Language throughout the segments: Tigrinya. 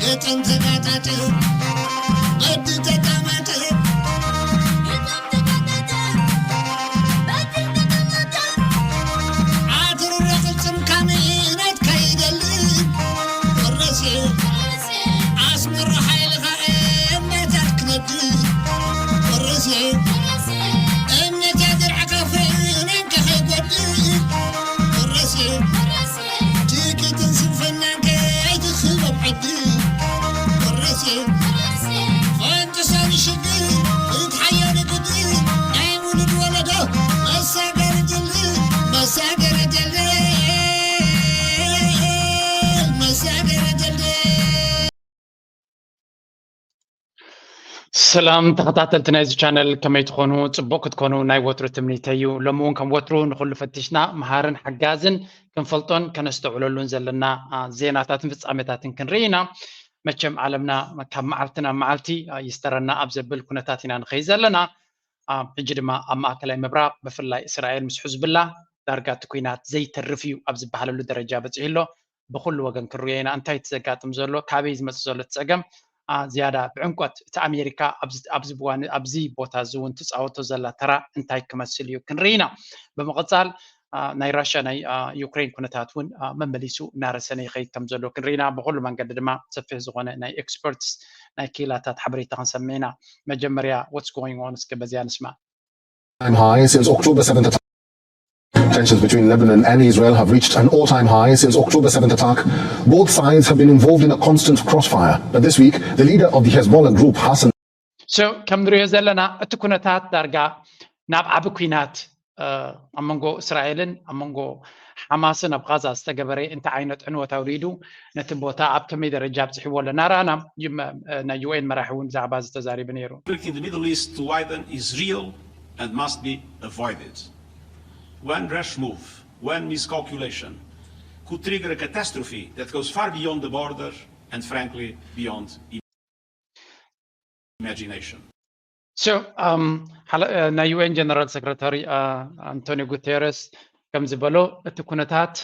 ግጥም ተጋጣጥም፣ በዲ ተጣማጥም፣ ዓትርረ ቅልጽም ካሜናት ከይደሊ፣ ወረሴ ኣስመራ ሓይልኻ እምነታት ክነዲ፣ ወረሴ እምነታ ድርዕካ ፍሬናንካ ከይጎዲ፣ ወረሴ ትኪትን ስንፍናን ከይትኽበብ ዕድል፣ ወረሴ ፈንጥሶ ንሽግር እትሓዮ ንግድል፣ ናይ ውሉድ ወለዶ መሳገሪ ድልድል፣ መሳገሪ ድልድል፣ መሳገሪ ድልድል። ሰላም ተኸታተልቲ ናይዚ ቻነል፣ ከመይ ትኾኑ? ጽቡቕ ክትኮኑ ናይ ወትሩ ትምኒተይ እዩ። ሎሚ እውን ከም ወትሩ ንኹሉ ፈቲሽና መሃርን ሓጋዝን ክንፈልጦን ከነስተውዕለሉን ዘለና፣ አ፣ ዜናታትን ፍጻሜታትን ክንርኢ ኢና። መቸም ዓለምና ካብ መዓልቲ ናብ መዓልቲ፣ አ፣ ይስተረና ኣብ ዘብል ኩነታት ኢና ንኸይድ ዘለና። አ፣ ሕጂ ድማ ኣብ ማእከላይ ምብራቕ ብፍላይ እስራኤል ምስ ሕዝብላ ዳርጋ እቲ ኲናት ዘይተርፍ እዩ ኣብ ዝበሃለሉ ደረጃ በጺሑ ኣሎ። ብኹሉ ወገን ክንርእዮ ኢና። እንታይ እቲ ዘጋጥም ዘሎ፣ ካበይ ዝመጽእ ዘሎ እቲ ጸገም፣ አ፣ ዝያዳ ብዕምቆት እቲ ኣሜሪካ ኣብዚ፣ ኣብዚ እዋን፣ ኣብዚ ቦታ እዚ እውን ትጻወቶ ዘላ ተራ እንታይ ክመስል እዩ ክንርኢ ኢና። ብምቕጻል፣ አ፣ ናይ ራሽያ ናይ፣ አ፣ ዩክሬን ኩነታት እውን፣ አ፣ መመሊሱ እናረሰነ ይኸይድ ከም ዘሎ ክንርኢ ኢና። ብኹሉ መንገዲ ድማ ሰፊሕ ዝኾነ ናይ ኤክስፐርትስ ናይ ክኢላታት ሓበሬታ ክንሰምዕ ኢና። መጀመርያ what's going on እስከ በዚያ ንስማዕ። Time high since October seventh attack. Tensions between Lebanon and Israel have reached an all-time high since October seventh attack. Both sides have been involved in a constant crossfire. But this week, the leader of the Hezbollah group, Hassan So ከም ንሪኦ ዘለና እቲ ኩነታት ዳርጋ ናብ ዓቢ ኲናት፣ እ፣ ኣብ መንጎ እስራኤልን ኣብ መንጎ ሓማስን ኣብ ቓዛ ዝተገበረ እንታይ ዓይነት ዕንወት ኣውሪዱ ነቲ ቦታ ኣብ ከመይ ደረጃ ኣብጽሕዎ ኣለና ረኣና። ዩ-፣ እ፣ ናይ ዩ ኤን መራሒ እውን ብዛዕባ እዚ ተዛሪቡ ነይሩ። Conflict in the Middle East to widen is real and must be avoided. One rash move, one miscalculation could trigger a catastrophe that goes far beyond the border and, frankly, beyond imagination. So, um, ሓላ-፣ እ፣ ናይ ዩ ኤን ጀነራል ሰክረታሪ፣ እ፣ ኣንቶኒዮ ጉቴረስ ከም ዝበሎ እቲ ኩነታት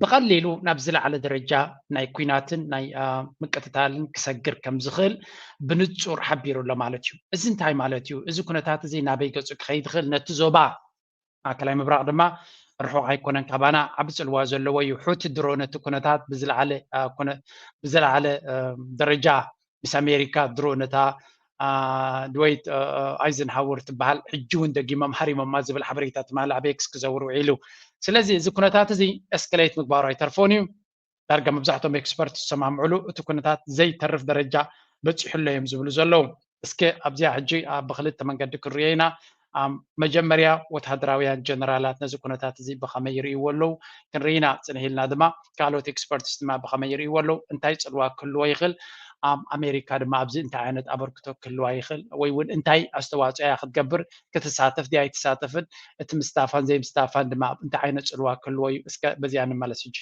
ብቐሊሉ ናብ ዝለዓለ ደረጃ ናይ ኲናትን ናይ፣ እ፣ ምቅትታልን ክሰግር ከም ዝኽእል ብንጹር ሓቢሩ ኣሎ ማለት እዩ። እዚ እንታይ ማለት እዩ? እዚ ኩነታት እዚ ናበይ ገጹ ክኸይድ ይኽእል? ነቲ ዞባ ማእከላይ ምብራቕ ድማ ርሑቕ ኣይኮነን ካባና፣ ዓቢ ጽልዋ ዘለዎ እዩ። ሑቲ ድሮ ነቲ ኩነታት ብዝለዓለ፣ እ፣ ኩነ-፣ ብዝለዓለ፣ እ፣ ደረጃ ምስ ኣሜሪካ ድሮ ነታ፣ አ፣ ድወይት፣ አ፣ አ፣ ኣይዘንሃወር ትበሃል ሕጂ እውን ደጊሞም ሃሪሞማ ዝብል ሓበሬታ ትማሊ ኣብ ኤክስ ክዘውር ውዒሉ። ስለዚ እዚ ኩነታት እዚ ኤስከሌት ምግባሩ ኣይተርፎን እዩ። ዳርጋ መብዛሕትኦም ኤክስፐርት ዝሰማምዕሉ እቲ ኩነታት ዘይተርፍ ደረጃ በጺሑ ኣሎ እዮም ዝብሉ ዘለዉ። እስከ ኣብዚኣ ሕጂ፣ አ፣ ብክልተ መንገዲ ክንሪኦ ኢና። ኣም፣ መጀመርያ ወተሃደራውያን ጀነራላት ነዚ ኩነታት እዚ ብኸመይ ይርእይዎ ኣለዉ ክንርኢ ኢና። ጽንሕ ኢልና ድማ ካልኦት ኤክስፐርትስ ድማ ብኸመይ ይርእይዎ ኣለዉ፣ እንታይ ጽልዋ ክህልዎ ይኽእል፣ ኣም፣ ኣሜሪካ ድማ ኣብዚ እንታይ ዓይነት ኣበርክቶ ክህልዋ ይኽእል፣ ወይ እውን እንታይ ኣስተዋጽኦ እያ ክትገብር፣ ክትሳተፍ ድያ ኣይትሳተፍን፣ እቲ ምስታፋን ዘይምስታፋን ድማ እንታይ ዓይነት ጽልዋ ክህልዎ እዩ፣ እስከ በዚኣ ንመለስ ሕጂ።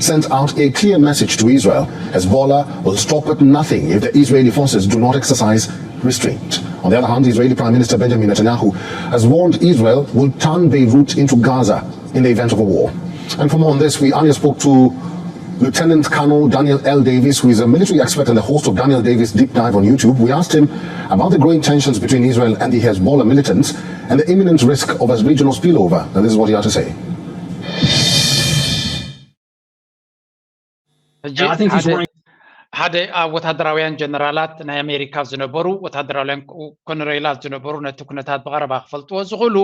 Sent out a clear message to Israel. Hezbollah will stop at nothing if the Israeli forces do not exercise restraint. On the other hand, Israeli Prime Minister Benjamin Netanyahu has warned Israel will turn Beirut into Gaza in the event of a war. And for more on this, we earlier spoke to Lieutenant Colonel Daniel L. Davis, who is a military expert and the host of Daniel Davis Deep Dive on YouTube. We asked him about the growing tensions between Israel and the Hezbollah militants and the imminent risk of a regional spillover. And this is what he had to say. ሕጂ ሓደ፣ ሓደ ኣብ ወታደራውያን ጀነራላት ናይ ኣሜሪካ ዝነበሩ፣ ወታደራውያን ኮ-፣ ኮነሬላት ዝነበሩ፣ ነቲ ኩነታት ብቐረባ ክፈልጥዎ ዝኽእሉ፣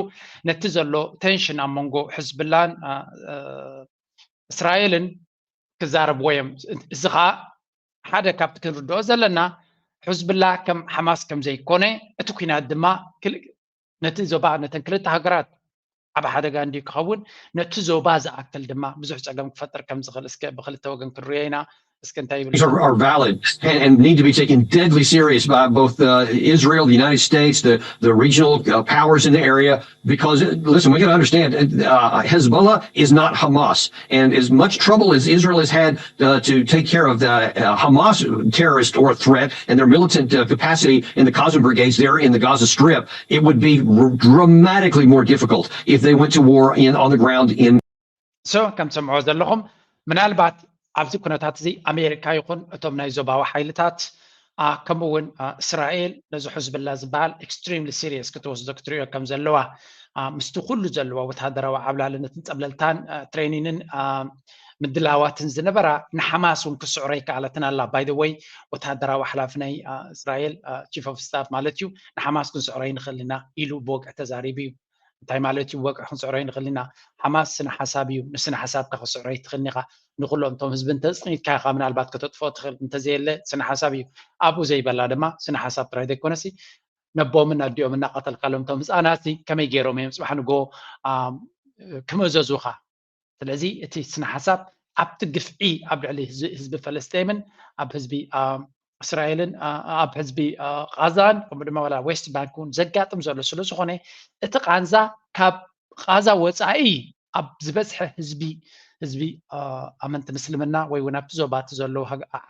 ነቲ ዘሎ ቴንሽን ኣብ መንጎ ሕዝብላን፣ አ፣ አ፣ እስራኤልን ክዛረብዎ እዮም። እዚ ኸኣ ሓደ ካብቲ ክንርድኦ ዘለና፣ ሕዝብላ ከም ሓማስ ከም ዘይኮነ፣ እቲ ኲናት ድማ ክል-፣ ነቲ ዞባ፣ ነተን ክልተ ሃገራት ዓቢ ሓደጋ እንድዩ ክኸውን፣ ነቲ ዞባ ዝኣክል ድማ ብዙሕ ጸገም ክፈጥር ከም ዝኽእል እስከ ብክልተ ወገን ክንርእዮ ኢና። እስከ እንታይ ይብል? These are, are valid and, and need to be taken deadly serious by both, uh, Israel, the United States, the, the regional, uh, powers in the area. Because, uh, listen, we gotta understand, uh, Hezbollah is not Hamas. And as much trouble as Israel has had, uh, to take care of the, uh, Hamas terrorist or threat and their militant, uh, capacity in the Qasem brigades there in the Gaza Strip, it would be r-, dramatically more difficult if they went to war in, on the ground in So ከም ትሰምዕዎ ዘለኹም ምናልባት ኣብዚ ኩነታት እዚ ኣሜሪካ ይኹን እቶም ናይ ዞባዊ ሓይልታት ከምኡ እውን እስራኤል ነዚ ሕዝብላ ዝበሃል extremely serious ክትወስዶ ክትሪኦ ከም ዘለዋ ምስቲ ኩሉ ዘለዎ ወታደራዊ ዓብላልነትን ፀብለልታን ትሬኒንን ምድላዋትን ዝነበራ ንሓማስ እውን ክስዕሮ ይከኣለትን ኣላ። By the way ወታደራዊ ሓላፊ ናይ እስራኤል chief of staff ማለት እዩ ንሓማስ ክንስዕሮ ይንኽእል ኢና ኢሉ ብወግዒ ተዛሪቡ እዩ። እንታይ ማለት እዩ ብወግዒ ክንስዕሮ ይንኽእል ኢና? ሓማስ ስነ ሓሳብ እዩ። ንስነ ሓሳብካ ክስዕሮ ኣይትኽእልን ኢኻ። ንኩሎም እቶም ህዝቢ እንተፅኒትካ ኢኻ ምናልባት ከተጥፍኦ ትኽእል እንተዘየለ ስነ ሓሳብ እዩ። ኣብኡ ዘይበላ ድማ ስነ ሓሳብ ጥራይ ዘይኮነሲ ነቦምን ኣዲኦም እናቐተልካሎም እቶም ህፃናት ከመይ ገይሮም እዮም ፅባሕ ንጎ ክምእዘዙኻ? ስለዚ እቲ ስነ ሓሳብ ኣብቲ ግፍዒ ኣብ ልዕሊ ህዝቢ ፈለስጤምን ኣብ ህዝቢ እስራኤልን ኣብ ህዝቢ ቃዛን ከምኡ ድማ ዋላ ዌስት ባንክ እውን ዘጋጥም ዘሎ ስለ ዝኾነ እቲ ቃንዛ ካብ ቃዛ ወፃኢ ኣብ ዝበዝሐ ህዝቢ ህዝቢ ኣመንቲ ምስልምና ወይ እውን ኣብቲ ዞባ እቲ ዘለዉ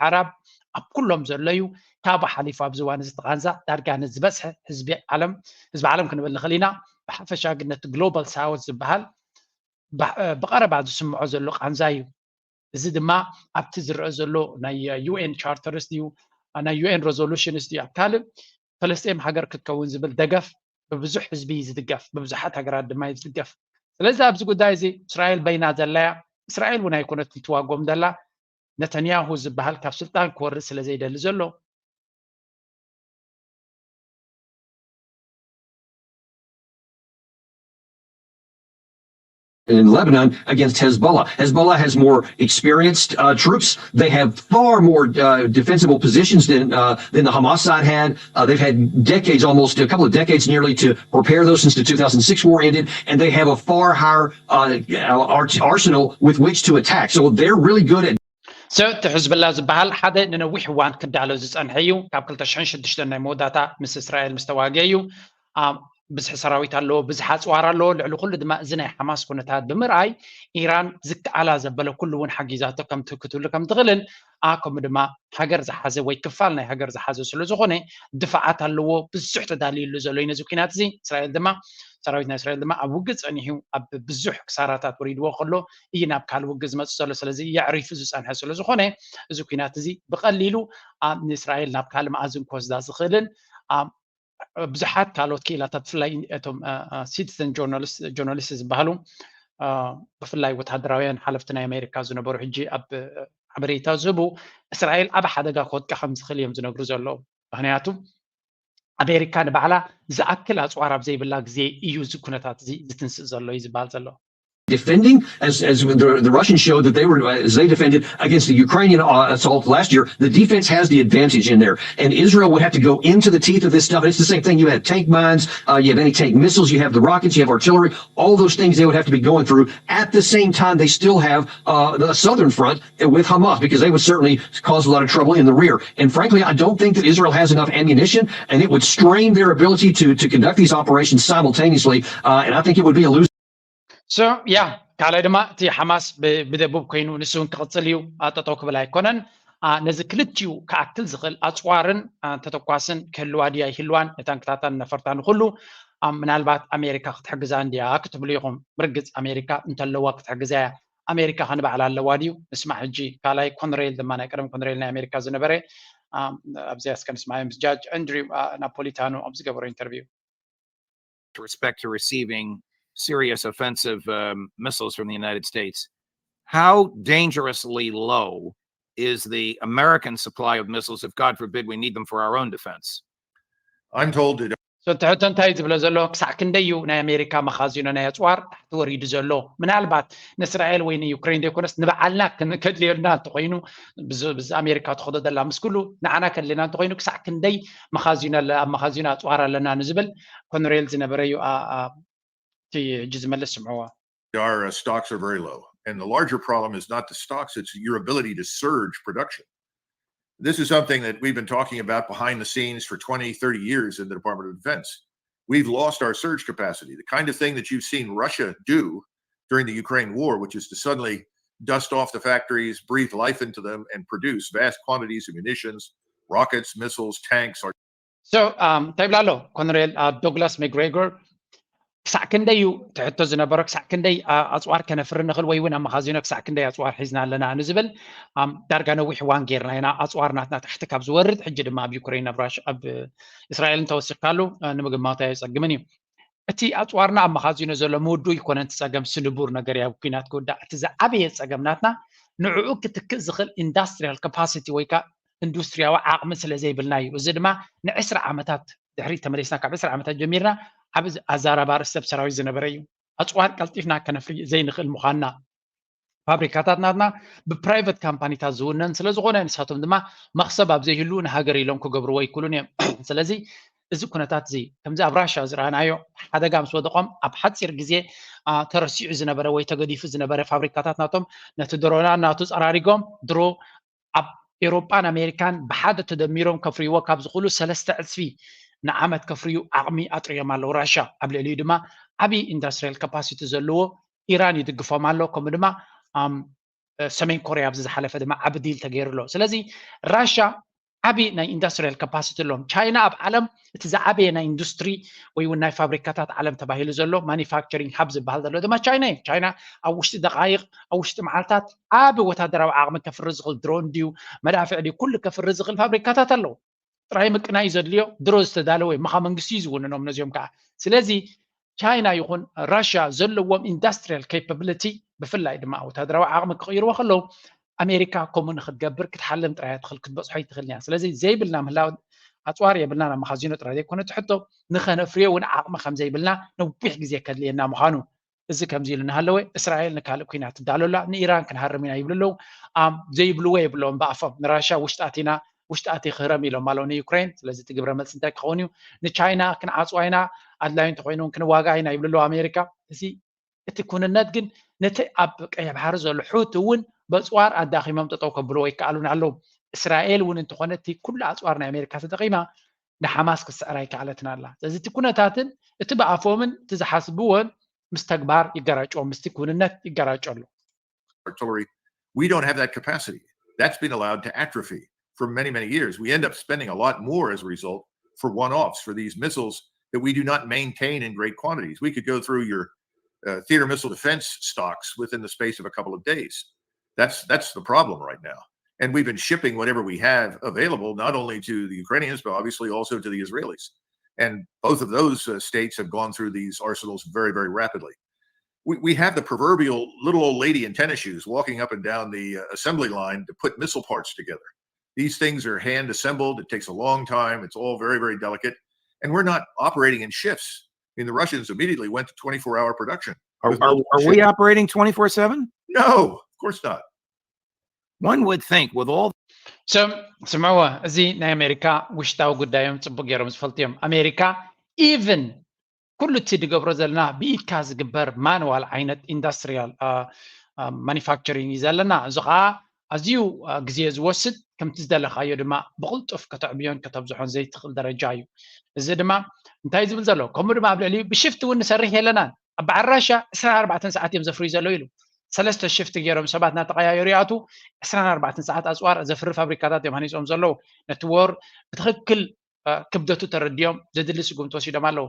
ዓራብ ኣብ ኩሎም ዘሎ እዩ። ካብ ሓሊፉ ኣብዚ እዋን እዚ ቃንዛ ዳርጋ ንዝበዝሐ ህዝቢ ዓለም ህዝቢ ዓለም ክንብል ንኽእል ኢና። ብሓፈሻ ግን ነቲ ግሎባል ሳውት ዝበሃል ብቐረባ ዝስምዖ ዘሎ ቃንዛ እዩ። እዚ ድማ ኣብቲ ዝረአ ዘሎ ናይ ዩኤን ቻርተርስ ድዩ ናይ ዩኤን ሬዞሉሽንስ ድዩ ኣብ ካልእ ፈለስጤም ሃገር ክትከውን ዝብል ደገፍ ብብዙሕ ህዝቢ እዩ ዝድገፍ፣ ብብዙሓት ሃገራት ድማ እዩ ዝድገፍ። ስለዚ ኣብዚ ጉዳይ እዚ እስራኤል በይና ዘላያ እስራኤል እውን ኣይኮነትን ትዋጎም ዘላ ነተንያሁ ዝበሃል ካብ ስልጣን ክወርድ ስለ ዘይደሊ ዘሎ in Lebanon against Hezbollah. Hezbollah has more experienced uh, troops. They have far more uh, defensible positions than uh, than the Hamas side had. Uh, they've had decades, almost a couple of decades, nearly to prepare those since the two thousand six war ended, and they have a far higher uh, arsenal with which to attack. So they're really good at So እቲ ሕዝብላ ዝበሃል ሓደ ንነዊሕ እዋን ክዳሎ ዝፀንሐ እዩ። ካብ ክልተ ሽሕን ሽዱሽተን ናይ መወዳእታ ምስ እስራኤል ምስ ተዋግአ እዩ። ብዝሒ ሰራዊት ኣለዎ፣ ብዝሒ ኣፅዋር ኣለዎ። ልዕሊ ኩሉ ድማ እዚ ናይ ሓማስ ኩነታት ብምርኣይ ኢራን ዝከኣላ ዘበለ ኩሉ እውን ሓጊዛቶ ከምቲ ክትብሉ ከም ትኽእልን ከምኡ ድማ ሃገር ዝሓዘ ወይ ክፋል ናይ ሃገር ዝሓዘ ስለ ዝኾነ ድፋዓት ኣለዎ። ብዙሕ ተዳልዩሉ ዘሎ እዩ ነዚ ኩናት እዚ። እስራኤል ድማ ሰራዊት ናይ እስራኤል ድማ ኣብ ውግእ ፀኒሑ ኣብ ብዙሕ ክሳራታት ወሪድዎ ከሎ እዩ ናብ ካልእ ውግእ ዝመፅእ ዘሎ። ስለዚ የዕሪፉ ዝፀንሐ ስለ ዝኾነ እዚ ኩናት እዚ ብቐሊሉ ንእስራኤል ናብ ካልእ መኣዝን ክወስዳ ዝኽእልን ብዙሓት ካልኦት ክኢላታት ብፍላይ እቶም ሲቲዘን ጆርናሊስት ዝበሃሉ ብፍላይ ወታደራውያን ሓለፍቲ ናይ ኣሜሪካ ዝነበሩ ሕጂ ኣብ ሓበሬታ ዝህቡ እስራኤል ኣብ ሓደጋ ክወድቃ ከም ዝኽእል እዮም ዝነግሩ ዘለዉ። ምክንያቱ ኣሜሪካ ንባዕላ ዝኣክል ኣፅዋር ኣብ ዘይብላ ግዜ እዩ እዚ ኩነታት እዚ ዝትንስእ ዘሎ እዩ ዝበሃል ዘሎ። defending as, as the, the Russians showed that they were as they defended against the Ukrainian uh, assault last year. The defense has the advantage in there, and Israel would have to go into the teeth of this stuff. And it's the same thing. You have tank mines, uh, you have anti-tank missiles, you have the rockets, you have artillery. All those things they would have to be going through. At the same time, they still have uh, the southern front with Hamas because they would certainly cause a lot of trouble in the rear. And frankly, I don't think that Israel has enough ammunition, and it would strain their ability to to conduct these operations simultaneously. Uh, and I think it would be a lose. So yeah, ካልኣይ ድማ እቲ ሓማስ ብደቡብ ኮይኑ ንሱ እውን ክቕፅል እዩ። ጠጠው ክብል ኣይኮነን። ነዚ ክልቲኡ ክኣክል ዝኽእል ኣፅዋርን ተተኳስን ክህልዋ ድዩ ኣይህልዋን ንታንክታታን ነፈርታን ኩሉ ምናልባት ኣሜሪካ ክትሕግዛ እንድያ ክትብሉ ኢኹም። ብርግፅ ኣሜሪካ እንተለዋ ክትሕግዛ እያ። ኣሜሪካ ከንባዕላ ኣለዋ ድዩ? ንስማዕ ሕጂ ካልኣይ ኮንሬል ድማ ናይ ቀደም ኮንሬል ናይ ኣሜሪካ ዝነበረ ኣብዚኣ እስከ ንስማዕ ምስ ጃጅ ኣንድሪው ናፖሊታኖ ኣብ ዝገበሮ ኢንተርቪው respect to receiving serious offensive um, missiles from the United States. How dangerously low is the American supply of missiles if, God forbid, we need them for our own defense? I'm told that So ትሕቶ እንታይ እዩ ዝብሎ ዘሎ? ክሳዕ ክንደይ እዩ ናይ ኣሜሪካ መኻዚኖ ናይ ኣፅዋር ታሕቲ ወሪዱ ዘሎ? ምናልባት ንእስራኤል ወይ ንዩክሬን ዘይኮነስ ንባዕልና ከድልየልና እንተኮይኑ ብዚ ኣሜሪካ ትኸዶ ዘላ ምስ ኩሉ ንዓና ከድልየና እንተኮይኑ ክሳዕ ክንደይ መኻዚኖ ኣብ መኻዚኖ ኣፅዋር ኣለና ንዝብል ኮኖሬል ዝነበረ እዩ እቲ ሕጂ ዝመልስ ስምዕዎ። Our uh, stocks are very low. And the larger problem is not the stocks, it's your ability to surge production. This is something that we've been talking about behind the scenes for twenty, thirty years in the Department of Defense. We've lost our surge capacity. The kind of thing that you've seen Russia do during the Ukraine war, which is to suddenly dust off the factories, breathe life into them, and produce vast quantities of munitions, rockets, missiles, tanks, So እንታይ ይብላ ኣሎ ኮኖሬል ዶግላስ መግሬጎር ክሳዕ ክንደይ እዩ ትሕቶ ዝነበሮ፣ ክሳዕ ክንደይ ኣፅዋር ከነፍሪ ንኽእል ወይ እውን ኣብ መኻዚኖ ክሳዕ ክንደይ ኣፅዋር ሒዝና ኣለና ንዝብል ዳርጋ ነዊሕ እዋን ጌርና ኢና። ኣፅዋር ናትና ታሕቲ ካብ ዝወርድ፣ ሕጂ ድማ ኣብ ዩክሬን ኣብ እስራኤልን ተወሲኽካሉ ንምግማቱ ኣየፀግምን እዩ። እቲ ኣፅዋርና ኣብ መኻዚኖ ዘሎ ምውዱ ይኮነን እቲ ፀገም፣ ስንቡር ነገር ኣብ ኩናት ክውዳእ። እቲ ዝዓበየ ፀገም ናትና ንዕኡ ክትክእ ዝኽእል ኢንዳስትሪያል ካፓሲቲ ወይ ከዓ ኢንዱስትሪያዊ ዓቕሚ ስለ ዘይብልና እዩ። እዚ ድማ ንዕስራ ዓመታት ድሕሪ ተመሊስና፣ ካብ ዕስራ ዓመታት ጀሚርና ኣብ ኣዛራባር ሰብ ሰራዊት ዝነበረ እዩ። ኣፅዋር ቀልጢፍና ከነፍሪ ዘይንኽእል ምዃንና፣ ፋብሪካታት ናትና ብፕራይቨት ካምፓኒታት ዝውነን ስለ ዝኾነ፣ ንሳቶም ድማ መኽሰብ ኣብ ዘይህሉ ንሃገር ኢሎም ክገብርዎ ኣይክእሉን እዮም። ስለዚ እዚ ኩነታት እዚ ከምዚ ኣብ ራሻ ዝረኣናዮ ሓደጋ ምስ ወደቖም ኣብ ሓፂር ግዜ ተረሲዑ ዝነበረ ወይ ተገዲፉ ዝነበረ ፋብሪካታት ናቶም ነቲ ድሮና ናቱ ፀራሪጎም ድሮ ኣብ ኤውሮጳን ኣሜሪካን ብሓደ ተደሚሮም ከፍርይዎ ካብ ዝኽእሉ ሰለስተ ዕፅፊ ንዓመት ከፍርዩ ዓቕሚ ኣጥርዮም ኣለዉ። ራሻ ኣብ ልዕሊኡ ድማ ዓብዪ ኢንዳስትሪያል ካፓሲቲ ዘለዎ ኢራን ይድግፎም ኣሎ። ከምኡ ድማ ሰሜን ኮርያ ኣብዚ ዝሓለፈ ድማ ዓቢ ዲል ተገይሩ ኣሎ። ስለዚ ራሻ ዓቢ ናይ ኢንዳስትሪያል ካፓሲቲ ኣለዎም። ቻይና ኣብ ዓለም እቲ ዝዓበየ ናይ ኢንዱስትሪ ወይ እውን ናይ ፋብሪካታት ዓለም ተባሂሉ ዘሎ ማኒፋክቸሪንግ ሃብ ዝበሃል ዘሎ ድማ ቻይና እዩ። ቻይና ኣብ ውሽጢ ደቃይቕ፣ ኣብ ውሽጢ መዓልታት ዓቢ ወታደራዊ ዓቕሚ ከፍሪ ዝኽእል ድሮን ድዩ መዳፍዕ ድዩ ኩሉ ከፍሪ ዝኽእል ፋብሪካታት ኣለዎ። ጥራይ ምቅናይ ዘድልዮ ድሮ ዝተዳለወ እዩ። ምኻ መንግስቲ እዩ ዝውንኖም ነዚኦም ከዓ። ስለዚ ቻይና ይኹን ራሽያ ዘለዎም ኢንዳስትሪያል ኬፓብሊቲ ብፍላይ ድማ ወታደራዊ ዓቕሚ ክቕይርዎ ከለዉ ኣሜሪካ ከምኡ ንክትገብር ክትሓልም ጥራይ ትኽእል ክትበፅሖ ይትኽእል እያ። ስለዚ ዘይብልና ምህላው ኣፅዋር የብልና ናብ መኻዚኖ ጥራይ ዘይኮነ ትሕቶ ንኸነፍርዮ እውን ዓቕሚ ከም ዘይብልና ነዊሕ ግዜ ከድልየና ምዃኑ እዚ ከምዚ ኢሉ እናሃለወ እስራኤል ንካልእ ኩናት ትዳሎ ኣላ፣ ንኢራን ክንሃርም ኢና ይብሉ ኣለዉ። ኣም ዘይብልዎ የብለዎም ብኣፎም ንራሽያ ውሽጣት ኢና ውሽጣት ክህረም ኢሎም ኣለዉ ንዩክሬን። ስለዚ እቲ ግብረ መልሲ እንታይ ክኸውን እዩ? ንቻይና ክንዓፅዋ ኢና፣ ኣድላዩ እንተኮይኑ እውን ክንዋጋ ኢና ይብሉ ኣለዉ ኣሜሪካ። እዚ እቲ ኩንነት ግን ነቲ ኣብ ቀይሕ ባሕሪ ዘሎ ሑቲ እውን በፅዋር ኣዳኺሞም ጠጠው ከብልዎ ይከኣሉን ኣለዉ። እስራኤል እውን እንተኾነ እቲ ኩሉ ኣፅዋር ናይ ኣሜሪካ ተጠቂማ ንሓማስ ክትስዕር ኣይከኣለትን ኣላ። ስለዚ እቲ ኩነታትን እቲ ብኣፎምን እቲ ዝሓስብዎን ምስ ተግባር ይገራጨዎም፣ ምስቲ ኩንነት ይገራጨ ኣሎ። Artillery, we don't have that capacity. That's been allowed to atrophy for many, many years. We end up spending a lot more as a result for one-offs, for these missiles that we do not maintain in great quantities. We could go through your uh, theater missile defense stocks within the space of a couple of days. That's that's the problem right now. And we've been shipping whatever we have available, not only to the Ukrainians, but obviously also to the Israelis. And both of those uh, states have gone through these arsenals very, very rapidly. We, we have the proverbial little old lady in tennis shoes walking up and down the uh, assembly line to put missile parts together. These things are hand assembled. It takes a long time. It's all very, very delicate. And we're not operating in shifts. I mean, the Russians immediately went to twenty-four hour production. Are, are, are we operating twenty-four seven? No, of course not. One would think with all ስምዕዎ፣ እዚ ናይ ኣሜሪካ ውሽጣዊ ጉዳዮም ፅቡቅ ገይሮም ዝፈልጡ እዮም። ኣሜሪካ ኢቭን ኩሉ እቲ ንገብሮ ዘለና ብኢድካ ዝግበር ማንዋል ዓይነት ኢንዳስትሪያል ማኒፋክቸሪንግ እዩ ዘለና። እዚ ከዓ ኣዝዩ ግዜ ዝወስድ፣ ከምቲ ዝደለካዮ ድማ ብቕልጡፍ ከተዕብዮን ከተብዝሖን ዘይትኽእል ደረጃ እዩ። እዚ ድማ እንታይ ዝብል ዘሎ፣ ከምኡ ድማ ኣብ ልዕሊኡ ብሽፍቲ እውን ንሰርሕ የለናን። ኣብ በዓል ራሻ ዕስራን ኣርባዕተን ሰዓት እዮም ዘፍርዩ ዘለዉ ኢሉ። ሰለስተ ሽፍቲ ገይሮም ሰባት እናተቐያየሩ ይኣትዉ። ዕስራን ኣርባዕተን ሰዓት ኣፅዋር ዘፍሪ ፋብሪካታት እዮም ሃኒፆም ዘለዉ። ነቲ ወር ብትኽክል ክብደቱ ተረዲኦም ዘድሊ ስጉምቲ ወሲዶም ኣለዉ።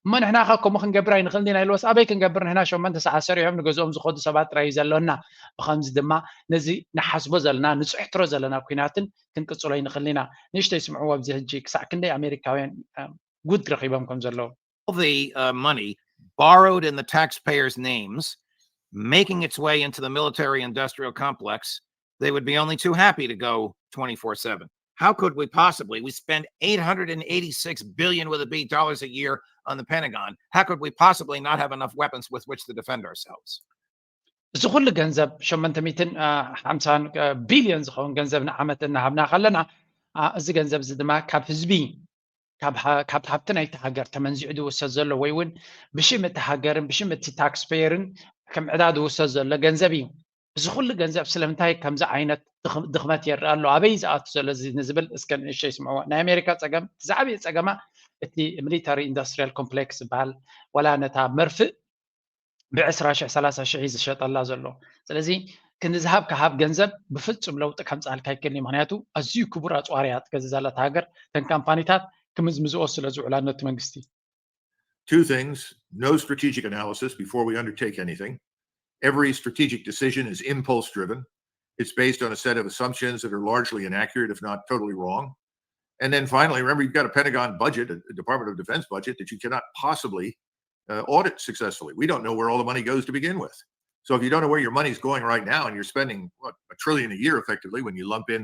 እሞ ንሕና ከ ከምኡ ክንገብር ኣይንኽእል ዲና ኢልዎስ፣ ኣበይ ክንገብር ንሕና ሸሞንተ ሰዓት ሰሪሖም ንገዝኦም ዝኸዱ ሰባት ጥራይ እዩ ዘሎና። ብኸምዚ ድማ ነዚ ንሓስቦ ዘለና ንፅሕትሮ ዘለና ኩናትን ክንቅፅሎ ኣይንኽእል ኢና። ንእሽተይ ስምዕዎ ኣብዚ ሕጂ ክሳዕ ክንደይ ኣሜሪካውያን ጉድ ረኺቦም ከም ዘለዉ። the uh, money borrowed in the taxpayers' names, making its way into the military industrial complex, they would be only too happy to go twenty-four seven. How could we possibly, we spend eight hundred eighty-six billion with a B dollars a year on the Pentagon, how could we possibly not have enough weapons with which to defend ourselves? እዚ ኩሉ ገንዘብ ሸሞንተ ሚእትን ሓምሳን ቢልዮን ዝኸውን ገንዘብ ንዓመት እናሃብና ከለና፣ እዚ ገንዘብ እዚ ድማ ካብ ህዝቢ ካብ ሃብቲ ናይቲ ሃገር ተመንዚዑ ዝውሰድ ዘሎ ወይ እውን ብሽም እቲ ሃገርን ብሽም እቲ ታክስፔየርን ከም ዕዳ ዝውሰድ ዘሎ ገንዘብ እዩ። እዚ ኩሉ ገንዘብ ስለምንታይ ከምዚ ዓይነት ድኽመት የርኢ ኣሎ? ኣበይ ዝኣቱ ዘሎ እዚ ንዝብል እስከ ንእሽተይ ስምዕዎ። ናይ ኣሜሪካ ፀገም፣ እቲ ዝዓበየ ፀገማ እቲ ሚሊታሪ ኢንዳስትሪያል ኮምፕሌክስ ዝበሃል፣ ዋላ ነታ መርፍእ ብዕስራ ሽሕ ሰላሳ ሽሕ እዩ ዝሸጠላ ዘሎ። ስለዚ ክንዝሃብ ክሃብ ገንዘብ ብፍፁም ለውጢ ከምፅኣልካ ኣይክእልን እዩ። ምክንያቱ ኣዝዩ ክቡር ኣፅዋር እያ ትገዝእ ዘላ እታ ሃገር። እተን ካምፓኒታት ክምዝምዝኦ ስለ ዝውዕላ ነቲ መንግስቲ። two things: no strategic analysis before we undertake anything. Every strategic decision is impulse driven. It's based on a set of assumptions that are largely inaccurate, if not totally wrong. And then finally, remember, you've got a Pentagon budget, a Department of Defense budget that you cannot possibly uh, audit successfully. We don't know where all the money goes to begin with. So if you don't know where your money's going right now and you're spending, what, a trillion a year effectively when you lump in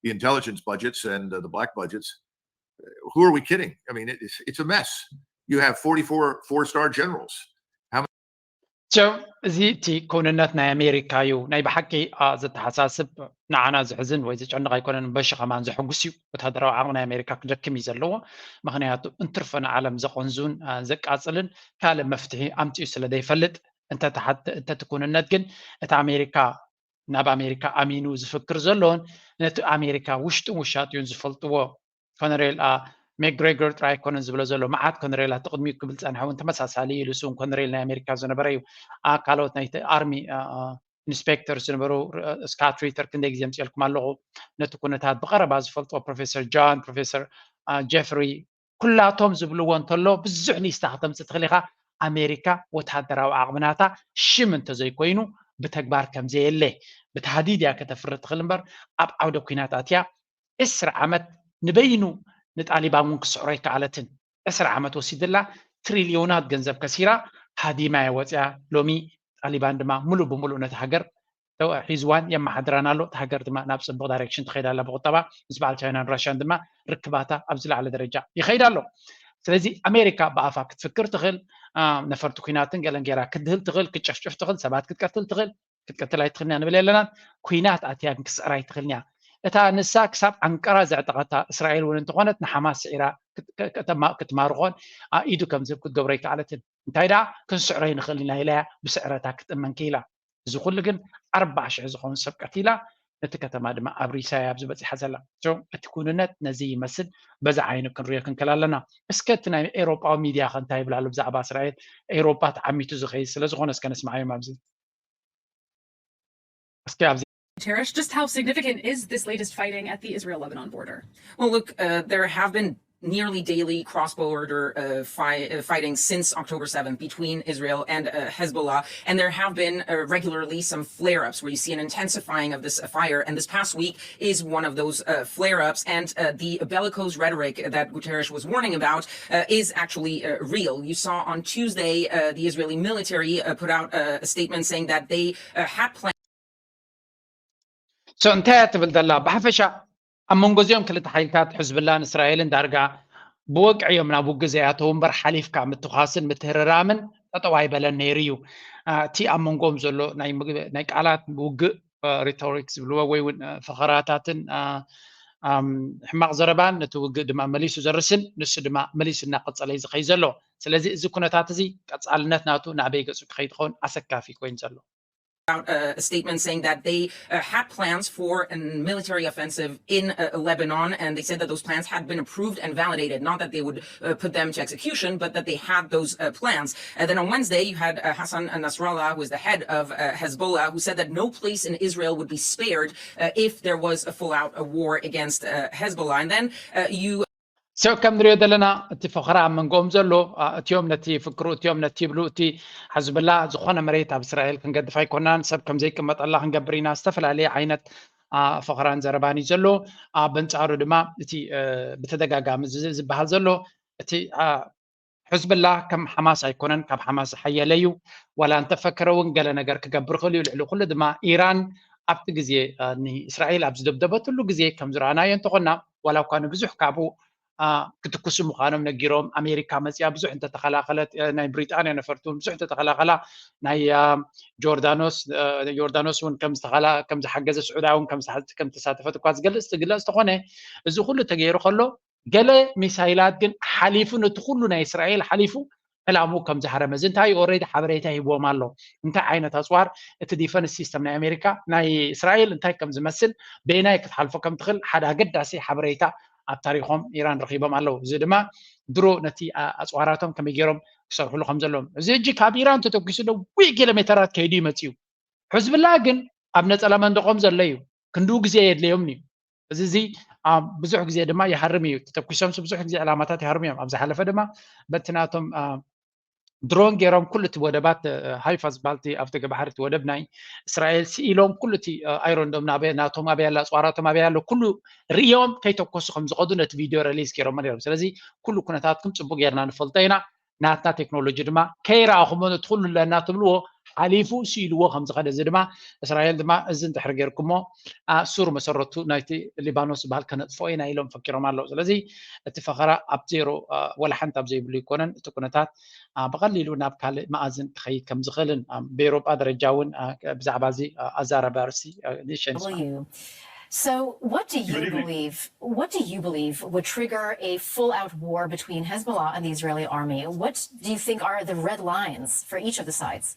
the intelligence budgets and uh, the black budgets, uh, who are we kidding? I mean, it's, it's a mess. You have forty-four four-star generals. ቸው እዚ እቲ ክውንነት ናይ ኣሜሪካ እዩ። ናይ ብሓቂ ዘተሓሳስብ ንዓና ዝሕዝን ወይ ዝጨንቕ ኣይኮነን፣ በሺ ከማን ዘሐጉስ እዩ። ወታደራዊ ዓቕሚ ናይ ኣሜሪካ ክደክም እዩ ዘለዎ። ምክንያቱ እንትርፈ ንዓለም ዘቐንዙን ዘቃጽልን ካልእ መፍትሒ ኣምጺኡ ስለ ዘይፈልጥ። እንተቲ ኩውንነት ግን እቲ ኣሜሪካ ናብ ኣሜሪካ ኣሚኑ ዝፍክር ዘሎን ነቲ ኣሜሪካ ውሽጥን ውሻጥዩን ዝፈልጥዎ ኮነሬል ሜግሬገር ጥራይ ኣይኮነን ዝብሎ ዘሎ፣ መዓት ኮነሬላት ቅድሚኡ ክብል ጸንሐ እውን ተመሳሳሊ እዩ። ንሱ እውን ኮነሬል ናይ ኣሜሪካ ዝነበረ እዩ። ካልኦት ናይቲ ኣርሚ ኢንስፔክተር ዝነበሩ ስካት ሪተር ክንደይ ግዜ ምፅልኩም ኣለኹ። ነቲ ኩነታት ብቐረባ ዝፈልጦ ፕሮፌሰር ጃን፣ ፕሮፌሰር ጀፍሪ ኩላቶም ዝብልዎ እንተሎ ብዙሕ ሊስታ ክተምፅእ ትኽእል ኢኻ። ኣሜሪካ ወታደራዊ ዓቕምናታ ሽም እንተዘይኮይኑ ብተግባር ከምዘየለ ብታህዲድ እያ ከተፍሪ ትኽእል እምበር ኣብ ዓውደ ኩናት ኣትያ ዕስራ ዓመት ንበይኑ ንጣሊባን እውን ክስዕሮ ኣይከኣለትን። ዕስራ ዓመት ወሲድላ ትሪልዮናት ገንዘብ ከሲራ ሃዲማ እያ ወፅያ። ሎሚ ጣሊባን ድማ ሙሉእ ብሙሉእ ነቲ ሃገር ሒዝዋን የመሓድራን ኣሎ። እቲ ሃገር ድማ ናብ ፅቡቕ ዳይሬክሽን ትኸይድ ኣላ ብቁጠባ ምስ በዓል ቻይናን ራሽያን ድማ ርክባታ ኣብ ዝለዓለ ደረጃ ይኸይድ ኣሎ። ስለዚ ኣሜሪካ ብኣፋ ክትፍክር ትኽእል፣ ነፈርቲ ኩናትን ገለን ጌራ ክትድህል ትኽእል፣ ክትጨፍጭፍ ትኽእል፣ ሰባት ክትቀትል ትኽእል፣ ክትቀትል ኣይትኽእልን እያ ንብል የለናን። ኩናት ኣትያ ግን ክትስዕር ኣይትኽእልን እያ። እታ ንሳ ክሳብ ኣንቀራ ዘዕጠቐታ እስራኤል እውን እንተኾነት ንሓማስ ስዒራ ክትማርኾን ኢዱ ከም ዝህብ ክትገብሮ ኣይከኣለትን። እንታይ ደኣ ክንስዕሮ ኣይንኽእልን ኢና ኢላ እያ ብስዕረታ ክትእመን ክኢላ። እዚ ኩሉ ግን ኣርባዓ ሽሕ ዝኸውን ሰብ ቀቲላ፣ ነቲ ከተማ ድማ ኣብሪሳ እያ ኣብዚ በፂሓ ዘላ። እቲ ኩንነት ነዚ ይመስል። በዚ ዓይኑ ክንሪኦ ክንክእል ኣለና። እስከ እቲ ናይ ኤውሮጳዊ ሚድያ ከ እንታይ ይብል ኣሎ ብዛዕባ እስራኤል? ኤውሮጳ ተዓሚቱ ዝኸይድ ስለ ዝኾነ እስከ ነስምዓዮም ኣብዚ። እስኪ ኣብዚ Guterres, just how significant is this latest fighting at the Israel-Lebanon border? Well, look, uh, there have been nearly daily cross-border uh, fi- uh, fighting since October seventh between Israel and uh, Hezbollah, and there have been uh, regularly some flare-ups where you see an intensifying of this uh, fire. And this past week is one of those uh, flare-ups, and uh, the bellicose rhetoric that Guterres was warning about uh, is actually uh, real. You saw on Tuesday uh, the Israeli military uh, put out uh, a statement saying that they uh, had planned ሶ እንታይ እያ ትብል ዘላ? ብሓፈሻ ኣብ መንጎ እዚኦም ክልተ ሓይልታት ሕዝብላን እስራኤልን ዳርጋ ብወግዒ እዮም ናብ ውግእ ዘይኣተው እምበር ሓሊፍካ ምትኳስን ምትህርራምን ጠጠው ኣይበለን ነይሩ እዩ። እቲ ኣብ መንጎኦም ዘሎ ናይ ቃላት ውግእ ሪቶሪክ ዝብልዎ ወይ እውን ፈኸራታትን ሕማቕ ዘረባን ነቲ ውግእ ድማ መሊሱ ዘርስን ንሱ ድማ መሊሱ እናቐጸለ እዩ ዝኸይ ዘሎ። ስለዚ እዚ ኩነታት እዚ ቀጻልነት ናቱ ናበይ ገጹ ክኸይድ ክኸውን ኣሰካፊ ኮይኑ ዘሎ። Out uh, a statement saying that they uh, had plans for a military offensive in uh, Lebanon, and they said that those plans had been approved and validated. Not that they would uh, put them to execution, but that they had those uh, plans. And then on Wednesday, you had uh, Hassan Nasrallah, who is the head of uh, Hezbollah, who said that no place in Israel would be spared uh, if there was a full-out a war against uh, Hezbollah. And then uh, you ሰብ ከም ንሪኦ ዘለና እቲ ፈኸራ ኣብ መንጎኦም ዘሎ እቲኦም ነቲ ፍክሩ እቲኦም ነቲ ይብሉ እቲ ሓዝብላ ዝኾነ መሬት ኣብ እስራኤል ክንገድፍ ኣይኮናን ሰብ ከም ዘይቅመጠላ ክንገብር ኢና ዝተፈላለየ ዓይነት ፈኸራን ዘረባን እዩ ዘሎ። በንፃሩ ድማ እቲ ብተደጋጋሚ ዝበሃል ዘሎ እቲ ሕዝብላ ከም ሓማስ ኣይኮነን፣ ካብ ሓማስ ዝሓየለ እዩ። ዋላ እንተፈከረ እውን ገለ ነገር ክገብር ይኽእል እዩ። ልዕሊ ኩሉ ድማ ኢራን ኣብቲ ግዜ ንእስራኤል ኣብ ዝደብደበትሉ ግዜ ከም ዝረኣናዮ እንተኾና ዋላ እኳ ንብዙሕ ካብኡ ክትኩሱ ምዃኖም ነጊሮም ኣሜሪካ መፅያ ብዙሕ እንተተኸላኸለት ናይ ብሪጣንያ ነፈርቲ እውን ብዙሕ እንተተኸላኸላ ናይ ጆርዳኖስ ዮርዳኖስ እውን ከም ዝሓገዘ ስዑዳ እውን ከም ተሳተፈት እኳ ዝገልፅ ትግለፅ ተኾነ እዚ ኩሉ ተገይሩ ከሎ ገለ ሚሳይላት ግን ሓሊፉ ነቲ ኩሉ ናይ እስራኤል ሓሊፉ ዕላምኡ ከም ዝሃረመ እዚ እንታይ ኦረዲ ሓበሬታ ሂብዎም ኣሎ እንታይ ዓይነት ኣፅዋር እቲ ዲፈንስ ሲስተም ናይ ኣሜሪካ ናይ እስራኤል እንታይ ከም ዝመስል በየናይ ክትሓልፎ ከም ትኽእል ሓደ ኣገዳሲ ሓበሬታ ኣብ ታሪኾም ኢራን ረኺቦም ኣለዉ እዚ ድማ ድሮ ነቲ ኣፅዋራቶም ከመይ ገይሮም ክሰርሕሉ ከም ዘለዎም እዚ እጂ ካብ ኢራን ተተኪሱ ነዊሕ ኪሎ ሜተራት ከይዱ ይመፅዩ ሕዝብላ ግን ኣብ ነፀላ መንደቆም ዘሎ እዩ ክንድኡ ግዜ የድልዮም እዩ እዚ እዚ ብዙሕ ግዜ ድማ ይሃርም እዩ ተተኪሶም ብዙሕ ግዜ ዕላማታት ይሃርም እዮም ኣብ ዝሓለፈ ድማ በቲ ናቶም ድሮን ገይሮም ኩሉ እቲ ወደባት ሃይፋ ዝበሃል ኣብቲ ገባሕሪ እቲ ወደብ ናይ እስራኤል ስኢሎም ኩሉ እቲ ኣይሮንዶም ናቶም ኣበይ ኣላ ኣፅዋራቶም ኣበይ ኣሎ ኩሉ ርእዮም ከይተኮሱ ከም ዝኸዱ ነቲ ቪድዮ ረሊዝ ገይሮሞ ነይሮም። ስለዚ ኩሉ ኩነታትኩም ፅቡቅ ጌርና ንፈልጦ ኢና። ናትና ቴክኖሎጂ ድማ ከይረኣኹሞ ነቲ ኩሉ ኣለና ትብልዎ ሓሊፉ ስኢልዎ ከም ዝኸደ እዚ ድማ እስራኤል ድማ እዚ እንድሕር ጌርኩሞ ሱር መሰረቱ ናይቲ ሊባኖስ ዝበሃል ከነጥፍኦ ኢና ኢሎም ፈኪሮም ኣለዉ። ስለዚ እቲ ፈኸራ ኣብ ዜሮ ወላ ሓንቲ ኣብ ዘይብሉ ኣይኮነን። እቲ ኩነታት ብቐሊሉ ናብ ካልእ መኣዝን ክኸይድ ከም ዝኽእልን ብኤውሮጳ ደረጃ እውን ብዛዕባ እዚ ኣዛራቢ ኣርእስቲ ንእሽተይ ንስማዕ። So, what do you believe? What do you believe would trigger a full-out war between Hezbollah and the Israeli army? What do you think are the red lines for each of the sides?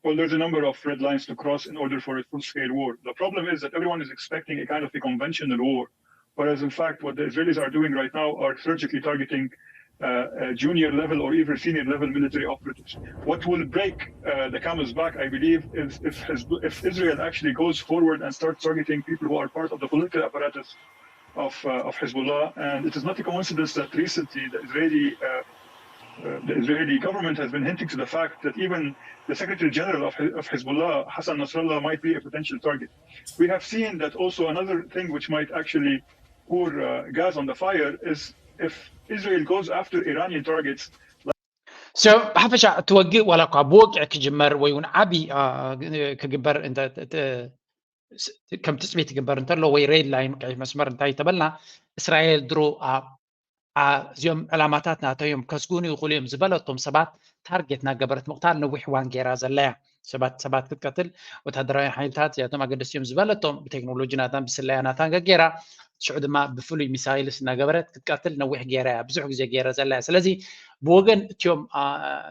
Well, there's a number of red lines to cross in order for a full-scale war. The problem is that everyone is expecting a kind of a conventional war, whereas in fact, what the Israelis are doing right now are surgically targeting uh, uh, junior level or even senior level military operatives. What will break uh, the camel's back, I believe, is if, Hezb- if Israel actually goes forward and starts targeting people who are part of the political apparatus of, uh, of Hezbollah. And it is not a coincidence that recently the Israeli uh, uh, the Israeli government has been hinting to the fact that even the Secretary General of, of Hezbollah, Hassan Nasrallah, might be a potential target. We have seen that also another thing which might actually pour uh, gas on the fire is if Israel goes after Iranian targets. So ብሓፈሻ እቲ ወግእ ዋላ እኳ ብወግዒ ክጅመር ወይ እውን ዓቢ ክግበር ከም ትፅቢት ይግበር እንተሎ ወይ ሬድ ላይን ቀይሕ መስመር እንታይ ተበልና እስራኤል ድሮ እዚኦም ዕላማታት ናተዮም ከስጉኑ ይኽእሉ እዮም ዝበለቶም ሰባት ታርጌት ናገበረት ምቕታል ነዊሕ ዋን ገይራ ዘለያ ሰባት ሰባት ክትቀትል ወታደራዊ ሓይልታት እዚኣቶም ኣገደስቲ እዮም ዝበለቶም ብቴክኖሎጂ ናታን ብስለያ ናታን ገገይራ ሽዑ ድማ ብፍሉይ ሚሳይልስ እናገበረት ክትቀትል ነዊሕ ገይራ እያ ብዙሕ ግዜ ገይረ ዘላ እያ ስለዚ ብወገን እቲኦም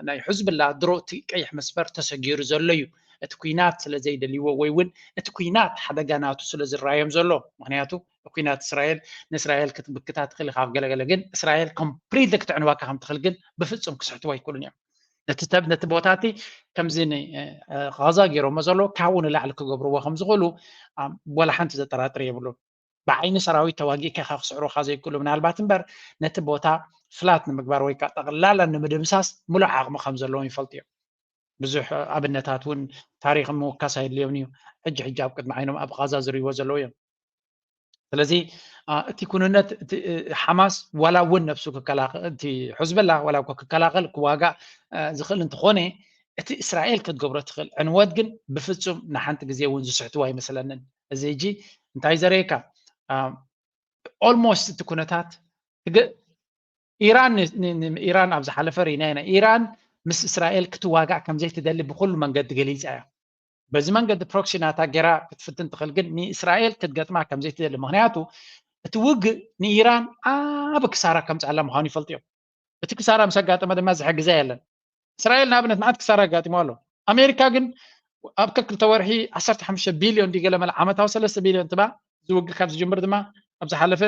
ናይ ሕዝብላ ድሮ እቲ ቀይሕ መስመር ተሰጊሩ ዘሎ እዩ እቲ ኩናት ስለ ዘይደልይዎ ወይ እውን እቲ ኩናት ሓደጋ ናቱ ስለ ዝረኣዮም ዘሎ ምክንያቱ ኩናት እስራኤል ንእስራኤል ክትብክታ ትኽእል ኢኻ ገለገለ ግን እስራኤል ኮምፕሊትሊ ክትዕንዋካ ከም ትኽእል ግን ብፍፁም ክስሕትዎ ኣይክእሉን እዮም ነቲ ተብ ነቲ ቦታ እቲ ከምዚ ቃዛ ገይሮሞ ዘለዉ ካብኡ ንላዕሊ ክገብርዎ ከም ዝኽእሉ ወላ ሓንቲ ዘጠራጥር የብሉን ብዓይኒ ሰራዊት ተዋጊእካ ኢኻ ክስዕሩኻ ዘይክእሉ ምናልባት እምበር ነቲ ቦታ ፍላት ንምግባር ወይ ከዓ ጠቕላላ ንምድምሳስ ሙሉእ ዓቕሚ ከም ዘለዎም ይፈልጡ እዮም ብዙሕ ኣብነታት እውን ታሪክ ምውካስ ኣየድልዮም እዩ ሕጂ ሕጂ ኣብ ቅድሚ ዓይኖም ኣብ ቃዛ ዝርእይዎ ዘለዉ እዮም ስለዚ እቲ ኩንነት ሓማስ ዋላ እውን ነብሱ ክከላኸል እቲ ሕዝበላ ዋላ እኳ ክከላኸል ክዋጋእ ዝኽእል እንትኾነ እቲ እስራኤል ክትገብሮ ትኽእል ዕንወት ግን ብፍፁም ንሓንቲ ግዜ እውን ዝስሕትዎ ኣይመስለንን እዚ ሕጂ እንታይ ዘርእየካ ኦልሞስት እቲ ኩነታት ኢራን ኢራን ኣብ ዝሓለፈ ርኢና ኢና ኢራን ምስ እስራኤል ክትዋጋእ ከምዘይትደሊ ብኩሉ መንገዲ ገሊፃ እያ በዚ መንገዲ ፕሮክሲ ናታ ጌራ ክትፍትን ትኽእል ግን ንእስራኤል ክትገጥማ ከምዘይትደሊ ምክንያቱ እቲ ውግእ ንኢራን ዓብ ክሳራ ከምፅኣላ ምዃኑ ይፈልጡ እዮም እቲ ክሳራ ምስ ኣጋጠመ ድማ ዝሕግዛ የለን እስራኤል ንኣብነት መዓት ክሳራ ኣጋጢሞ ኣሎ ኣሜሪካ ግን ኣብ ከክልተ ወርሒ ዓሰርተ ሓሙሽተ ቢልዮን ድገለ መለ ዓመታዊ ሰለስተ ቢልዮን ትባ ዝውግእ ካብ ዝጅምር ድማ ኣብ ዝሓለፈ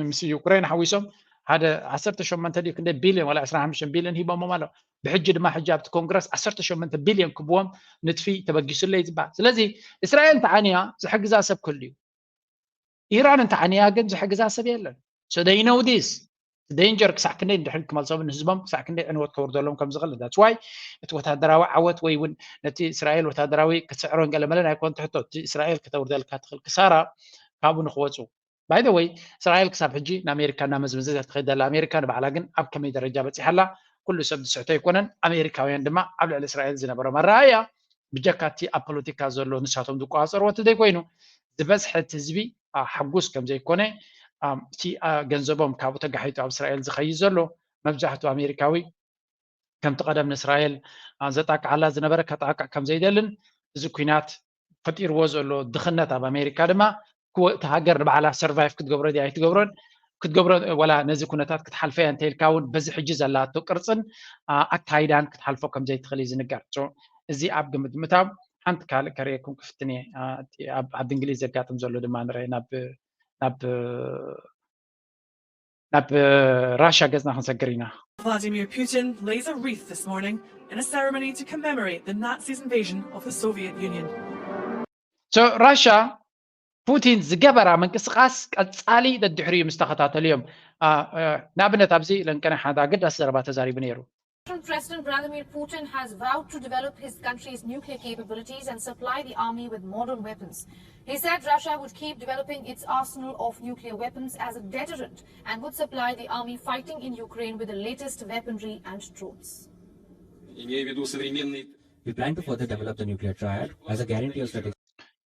ምስ ዩክሬን ሓዊሶም ሓደ ዓሰርተ ሸሞንተ ድዩ ክንደይ ቢልዮን ወላ ዕስራን ሓሙሽተን ቢልዮን ሂቦሞም ኣሎ ብሕጂ ድማ ሕጂ ኣብቲ ኮንግረስ ዓሰርተ ሸሞንተ ቢልዮን ክብዎም ንጥፊ ተበጊሱለይ ዝበሃል ስለዚ እስራኤል እንተዓንያ ዝሕግዛ ሰብ ክህሉ እዩ ኢራን እንተዓንያ ግን ዝሕግዛ ሰብ የለን so they know this danger ክሳዕ ክንደይ እንድሕር ክመልሶምን ንህዝቦም ክሳዕ ክንደይ ዕንወት ከውርደሎም ከም ዝኽእል that's why እቲ ወታደራዊ ዓወት ወይ እውን ነቲ እስራኤል ወታደራዊ ክትስዕሮን ገለመለን ኣይኮን ትሕቶ እቲ እስራኤል ከተውርደልካ ትኽእል ክሳራ ካብኡ ንክወፁ by the way እስራኤል ክሳብ ሕጂ ንኣሜሪካ እናመዝመዘት እያ ትኸይድ ዘላ ኣሜሪካ ንባዕላ ግን ኣብ ከመይ ደረጃ በፂሓ ኣላ ኩሉ ሰብ ዝስሕቶ ኣይኮነን ኣሜሪካውያን ድማ ኣብ ልዕሊ እስራኤል ዝነበሮም ኣረኣእያ ብጀካ እቲ ኣብ ፖለቲካ ዘሎ ንሳቶም ዝቆፃፀርዎ እንተዘይኮይኑ ዝበዝሐ እቲ ህዝቢ ሕጉስ ከም ዘይኮነ እቲ ገንዘቦም ካብኡ ተጋሒጡ ኣብ እስራኤል ዝኸይድ ዘሎ መብዛሕትኡ ኣሜሪካዊ ከምቲ ቀደም ንእስራኤል ዘጣቅዓላ ዝነበረ ከጣቅዕ ከም ዘይደልን እዚ ኩናት ፈጢርዎ ዘሎ ድኽነት ኣብ ኣሜሪካ ድማ እቲ ሃገር ንባዕላ ሰርቫይቭ ክትገብሮ ድያ ኣይትገብሮን ክትገብሮ ወላ ነዚ ኩነታት ክትሓልፈ እያ እንተኢልካ እውን በዚ ሕጂ ዘላቶ ቅርፅን ኣካይዳን ክትሓልፎ ከም ዘይትኽእል እዩ ዝንገር እዚ ኣብ ግምት ምታው ሓንቲ ካልእ ከርእየኩም ክፍትን እየ ኣብ ዓዲ እንግሊዝ ዘጋጥም ዘሎ ድማ ንርኢ ናብ ናብ ናብ ራሻ ገጽና ክንሰግር ኢና። Vladimir Putin lays a wreath this morning in a ceremony to commemorate the Nazis' invasion of the Soviet Union. So ራሻ ፑቲን ዝገበራ ምንቅስቃስ ቀጻሊ ደድሕሪኡ ምስ ተኸታተሉ እዮም። ንኣብነት ኣብዚ ለንቀነ ሓደ ኣገዳሲ ዘረባ ተዛሪቡ ነይሩ። Russian President Vladimir Putin has vowed to develop his country's nuclear capabilities and supply the army with modern weapons. He said Russia would keep developing its arsenal of nuclear weapons as a deterrent and would supply the army fighting in Ukraine with the latest weaponry and drones. Имея в виду современные We plan to further develop the nuclear triad as a guarantee of strategic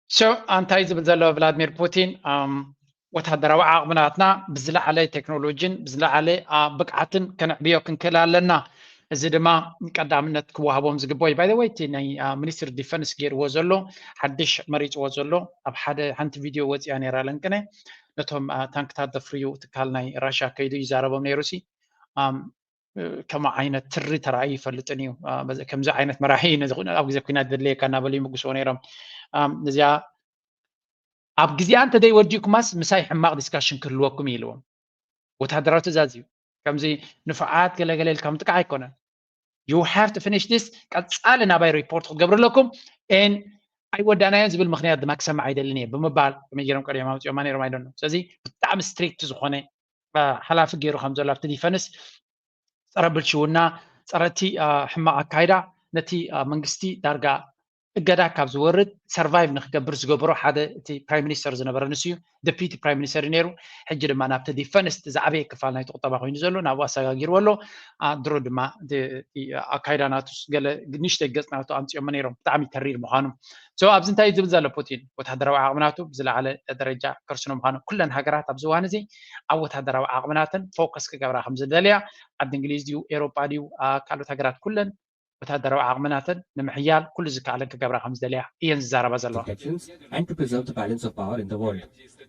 So እንታይ ዝብል ዘሎ ቭላድሚር ፑቲን፣ ወታደራዊ ዓቕምናትና ብዝለዓለ ቴክኖሎጂን ብዝለዓለ ብቕዓትን ከነዕብዮ ክንክእል ኣለና። እዚ ድማ ቀዳምነት ክወሃቦም ዝግብኦ እዩ። By the way፣ እቲ ናይ ሚኒስትሪ ዲፈንስ ገይርዎ ዘሎ ሓድሽ መሪፅዎ ዘሎ ኣብ ሓደ ሓንቲ ቪድዮ ወፂኣ ነይራ ለንቅነ ነቶም ታንክታት ዘፍርዩ ትካል ናይ ራሽያ ከይዱ ይዛረቦም ነይሩ ሲ ከም ዓይነት ትሪ ተራእዩ ይፈልጥን እዩ። ከምዚ ዓይነት መራሒ ኣብ ግዜ ኩናት ዘድልየካ እናበሉ ይምጉስዎ ነይሮም። እዚኣ ኣብ ግዜኣ እንተዘይወዲእኩማስ ምሳይ ሕማቕ ዲስካሽን ክህልወኩም እዩ ኢልዎም። ወታደራዊ ትእዛዝ እዩ። ከምዚ ንፉዓት ገለገለ ኢልካ ምጥቃዕ ኣይኮነን። You have to finish this። ቀፃሊ ናባይ ሪፖርት ክትገብሩ ኣለኩም። ን ኣይወዳእናዮን ዝብል ምክንያት ድማ ክሰምዕ ኣይደልን እየ ብምባል ከመይ ገይሮም ቀሪቦም ኣምፅኦማ ነይሮም ኣይደኖ። ስለዚ ብጣዕሚ ስትሪክት ዝኾነ ሓላፊ ገይሩ ከም ዘሎ ኣብቲ ዲፈንስ ጸረ ብልሽውና ጸረ እቲ ሕማቕ ኣካይዳ ነቲ መንግስቲ ዳርጋ እገዳ ካብ ዝወርድ ሰርቫይቭ ንክገብር ዝገበሮ ሓደ እቲ ፕራይም ሚኒስተር ዝነበረ ንሱ እዩ። ደፒቲ ፕራይም ሚኒስተር እዩ ነይሩ። ሕጂ ድማ ናብቲ ዲፈንስ ዝዓበየ ክፋል ናይቲ ቁጠባ ኮይኑ ዘሎ ናብኡ ኣሰጋጊርዎ ኣሎ። ድሮ ድማ ኣካይዳ ናቱ ገለ ንእሽተይ ገጽ ናቱ ኣምፅኦሞ ነይሮም ብጣዕሚ ተሪር ምዃኑ። So ኣብዚ እንታይ እዩ ዝብል ዘሎ ፑቲን? ወታደራዊ ዓቕሚ ናቱ ብዝለዓለ ደረጃ ከርስኖ ምዃኑ። ኩለን ሃገራት ኣብዚ እዋን እዚ ኣብ ወታደራዊ ዓቕምናተን ፎከስ ክገብራ ከም ዝደልያ፣ ዓዲ እንግሊዝ ድዩ ኤሮጳ ድዩ ካልኦት ሃገራት ኩለን ወታደራዊ ዓቕምናተን ንምሕያል ኩሉ ዝከኣለን ክገብራ ከም ዝደልያ እየን ዝዛረባ ዘለዋ። Protections and to preserve the balance of power in the world.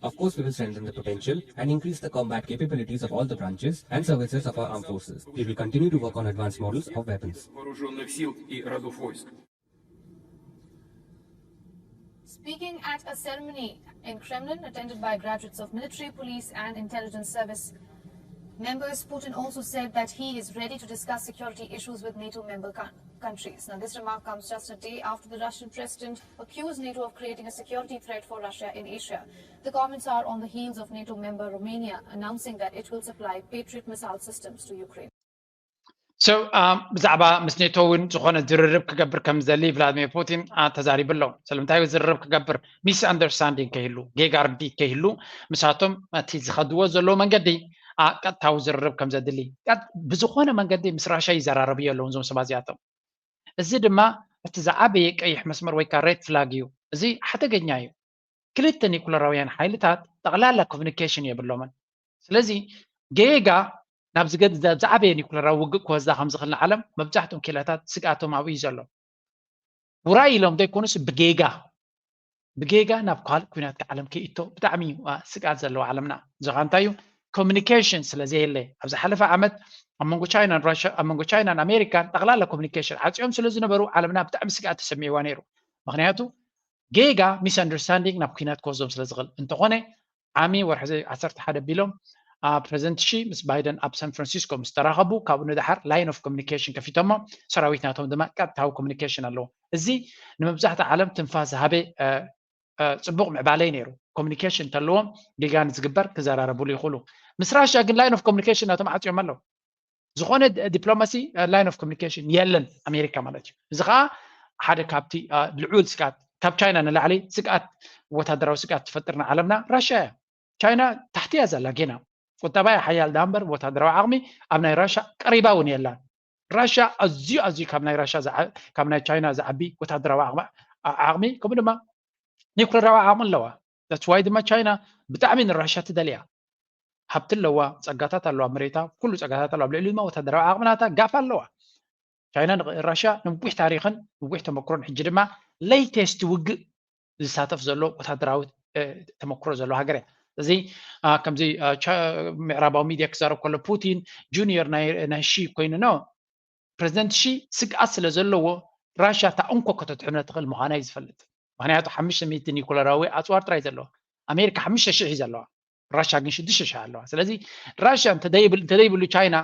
Of course, we will strengthen the potential and increase the combat capabilities of all the branches and services of our armed forces. We will continue to work on advanced models of weapons. Вооруженных сил и родов войск. Speaking at a ceremony in Kremlin attended by graduates of military, police and intelligence service members, Putin also said that he is ready to discuss security issues with NATO member countries. Now, this remark comes just a day after the Russian president accused NATO of creating a security threat for Russia in Asia. The comments are on the heels of NATO member Romania announcing that it will supply Patriot missile systems to Ukraine. So ብዛዕባ ምስ ኔቶ እውን ዝኾነ ዝርርብ ክገብር ከም ዝደሊ ቭላድሚር ፑቲን ተዛሪቡ ኣሎ። ስለምንታይ ዝርርብ ክገብር? ሚስ ኣንደርስታንዲንግ ከይህሉ፣ ጌጋ ርድኢት ከይህሉ፣ ምሳቶም እቲ ዝኸድዎ ዘለዉ መንገዲ ቀጥታዊ ዝርርብ ከም ዘድሊ፣ ብዝኾነ መንገዲ ምስ ራሻ ይዘራረቡ የለውን እዞም ሰባት እዚኣቶም። እዚ ድማ እቲ ዝዓበየ ቀይሕ መስመር ወይ ከዓ ሬድ ፍላግ እዩ። እዚ ሓደገኛ እዩ። ክልተ ኒኩለራውያን ሓይልታት ጠቕላላ ኮሚኒኬሽን የብሎምን። ስለዚ ጌጋ ናብ ዝዓበየ ኒኩለራዊ ውግእ ክወስዳ ከም ዝኽእል ንዓለም መብዛሕትኦም ኪላታት ስግኣቶም ኣብኡ እዩ ዘሎ። ውራይ ኢሎም ዘይኮኑስ ብጌጋ ብጌጋ ናብ ካልእ ኩናት ዓለም ከይእቶ ብጣዕሚ እዩ ስግኣት ዘለዎ ዓለምና። እዚ ከዓ እንታይ እዩ? ኮሚኒኬሽን ስለ ዘየለ ኣብ ዝሓለፈ ዓመት ኣብ መንጎ ቻይናን ራሽያ ኣብ መንጎ ቻይናን ኣሜሪካን ጠቕላላ ኮሚኒኬሽን ዓፅዮም ስለ ዝነበሩ ዓለምና ብጣዕሚ ስግኣት ተሰሚዕዋ ነይሩ። ምክንያቱ ጌጋ ሚስ ኣንደርስታንዲንግ ናብ ኩናት ክወስዶም ስለ ዝኽእል። እንተኾነ ዓሚ ወርሒ ዓሰርተ ሓደ ኣቢሎም ፕረዚደንት ሺ ምስ ባይደን ኣብ ሳን ፍራንሲስኮ ምስ ተራኸቡ ካብኡ ንደሓር ላይን ኦፍ ኮሚኒኬሽን ከፊቶሞ ሰራዊት ናቶም ድማ ቀጥታዊ ኮሚኒኬሽን ኣለዎ። እዚ ንመብዛሕትኡ ዓለም ትንፋስ ዝሃበ ፅቡቕ ምዕባለ እዩ ነይሩ። ኮሚኒኬሽን እንተለዎም ጌጋ ንዝግበር ክዘራረብሉ ይኽእሉ። ምስ ራሽያ ግን ላይን ኦፍ ኮሚኒኬሽን ናቶም ዓፅዮም ኣለዉ። ዝኾነ ዲፕሎማሲ ላይን ኦፍ ኮሚኒኬሽን የለን ኣሜሪካ ማለት እዩ። እዚ ከዓ ሓደ ካብቲ ልዑል ስግኣት ካብ ቻይና ንላዕሊ ስግኣት ወታደራዊ ስግኣት ትፈጥር ንዓለምና ራሽያ እያ። ቻይና ታሕቲ እያ ዘላ ጌና ቁጠባ እያ ሓያል ዳ እምበር ወታደራዊ ዓቕሚ ኣብ ናይ ራሽያ ቀሪባ እውን የላን። ራሽያ ኣዝዩ ኣዝዩ ካብ ናይ ራሽያ ካብ ናይ ቻይና ዝዓቢ ወታደራዊ ዓቕሚ ከምኡ ድማ ኒኩለራዊ ዓቕሚ ኣለዋ። That's why ድማ ቻይና ብጣዕሚ ንራሽያ ትደልያ። ሃብቲ ኣለዋ፣ ፀጋታት ኣለዋ፣ መሬታ ኩሉ ፀጋታት ኣለዋ። ኣብ ልዕሊ ድማ ወታደራዊ ዓቕሚ ናታ ጋፍ ኣለዋ። ቻይና ራሽያ ነዊሕ ታሪኽን ነዊሕ ተመክሮን ሕጂ ድማ ሌተስት ውግእ ዝሳተፍ ዘሎ ወታደራዊ ተመክሮ ዘሎ ሃገር እያ። እዚ ከምዚ ምዕራባዊ ሚድያ ክዛረብ ከሎ ፑቲን ጁኒየር ናይ ሺ ኮይኑ ነው። ፕረዚደንት ሺ ስግኣት ስለ ዘለዎ ራሽያ እታ እንኮ ከተድሕኖ ትኽእል ምዃና እዩ ዝፈልጥ። ምክንያቱ ሓሙሽተ ሚእቲ ኒኩለራዊ ኣፅዋር ጥራይ ዘለዋ ኣሜሪካ ሓሙሽተ ሽሕ እዩ ዘለዋ። ራሽያ ግን ሽዱሽተ ሽሕ ኣለዋ። ስለዚ ራሽያ እንተዘይብሉ ቻይና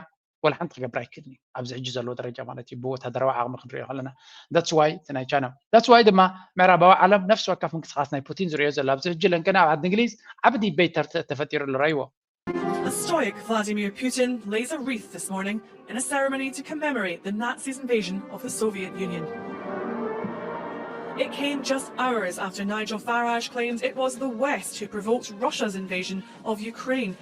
ወላ ሓንቲ ክገብር ኣይክእልን እዩ ኣብዚ ሕጂ ዘለዎ ደረጃ ማለት እዩ ብወታደራዊ ዓቕሚ ክንሪኦ ከለና። That's why እቲ ናይ ቻይና that's why ድማ ምዕራባዊ ዓለም ነፍሲ ወከፍ ምንቅስቃስ ናይ ፑቲን ዝሪኦ ዘሎ ኣብዚ ሕጂ ለንቅነ ኣብ ዓዲ እንግሊዝ ዓቢ ዲቤት ተፈጢሩ ኣሎ ራይዎ። The stoic Vladimir Putin lays a wreath this morning in a ceremony to commemorate the Nazis' invasion of the Soviet Union. It came just hours after Nigel Farage claimed it was the West who provoked Russia's invasion of Ukraine,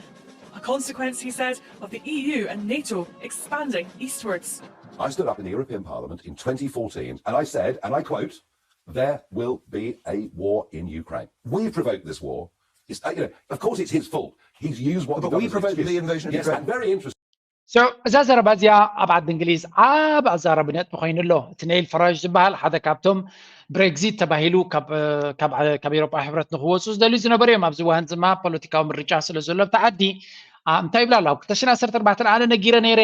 a consequence, he said, of the E U and NATO expanding eastwards. I stood up in the European Parliament in twenty fourteen and I said, and I quote, "There will be a war in Ukraine. We've provoked this war." It's, uh, you know, of course, it's his fault. He's used what But we provoked the invasion of Yes, Ukraine. And very interesting. So እዛ ዘረባ እዚኣ ኣብ ዓዲ እንግሊዝ ዓብ ኣዛረቢ ነጥቢ ኮይኑ ኣሎ። እቲ ኔል ፈራጅ ዝበሃል ሓደ ካብቶም ብሬግዚት ተባሂሉ ካብ ኤሮጳ ሕብረት ንክወፁ ዝደልዩ ዝነበሩ እዮም። ኣብዚ ዋህን ዝማ ፖለቲካዊ ምርጫ ስለ ዘሎ ኣብቲ ዓዲ እንታይ ይብላ ኣሎ? ኣብ ክልተ ሽሕን ዓሰርተ ኣርባዕተን ኣነ ነጊረ ነይረ።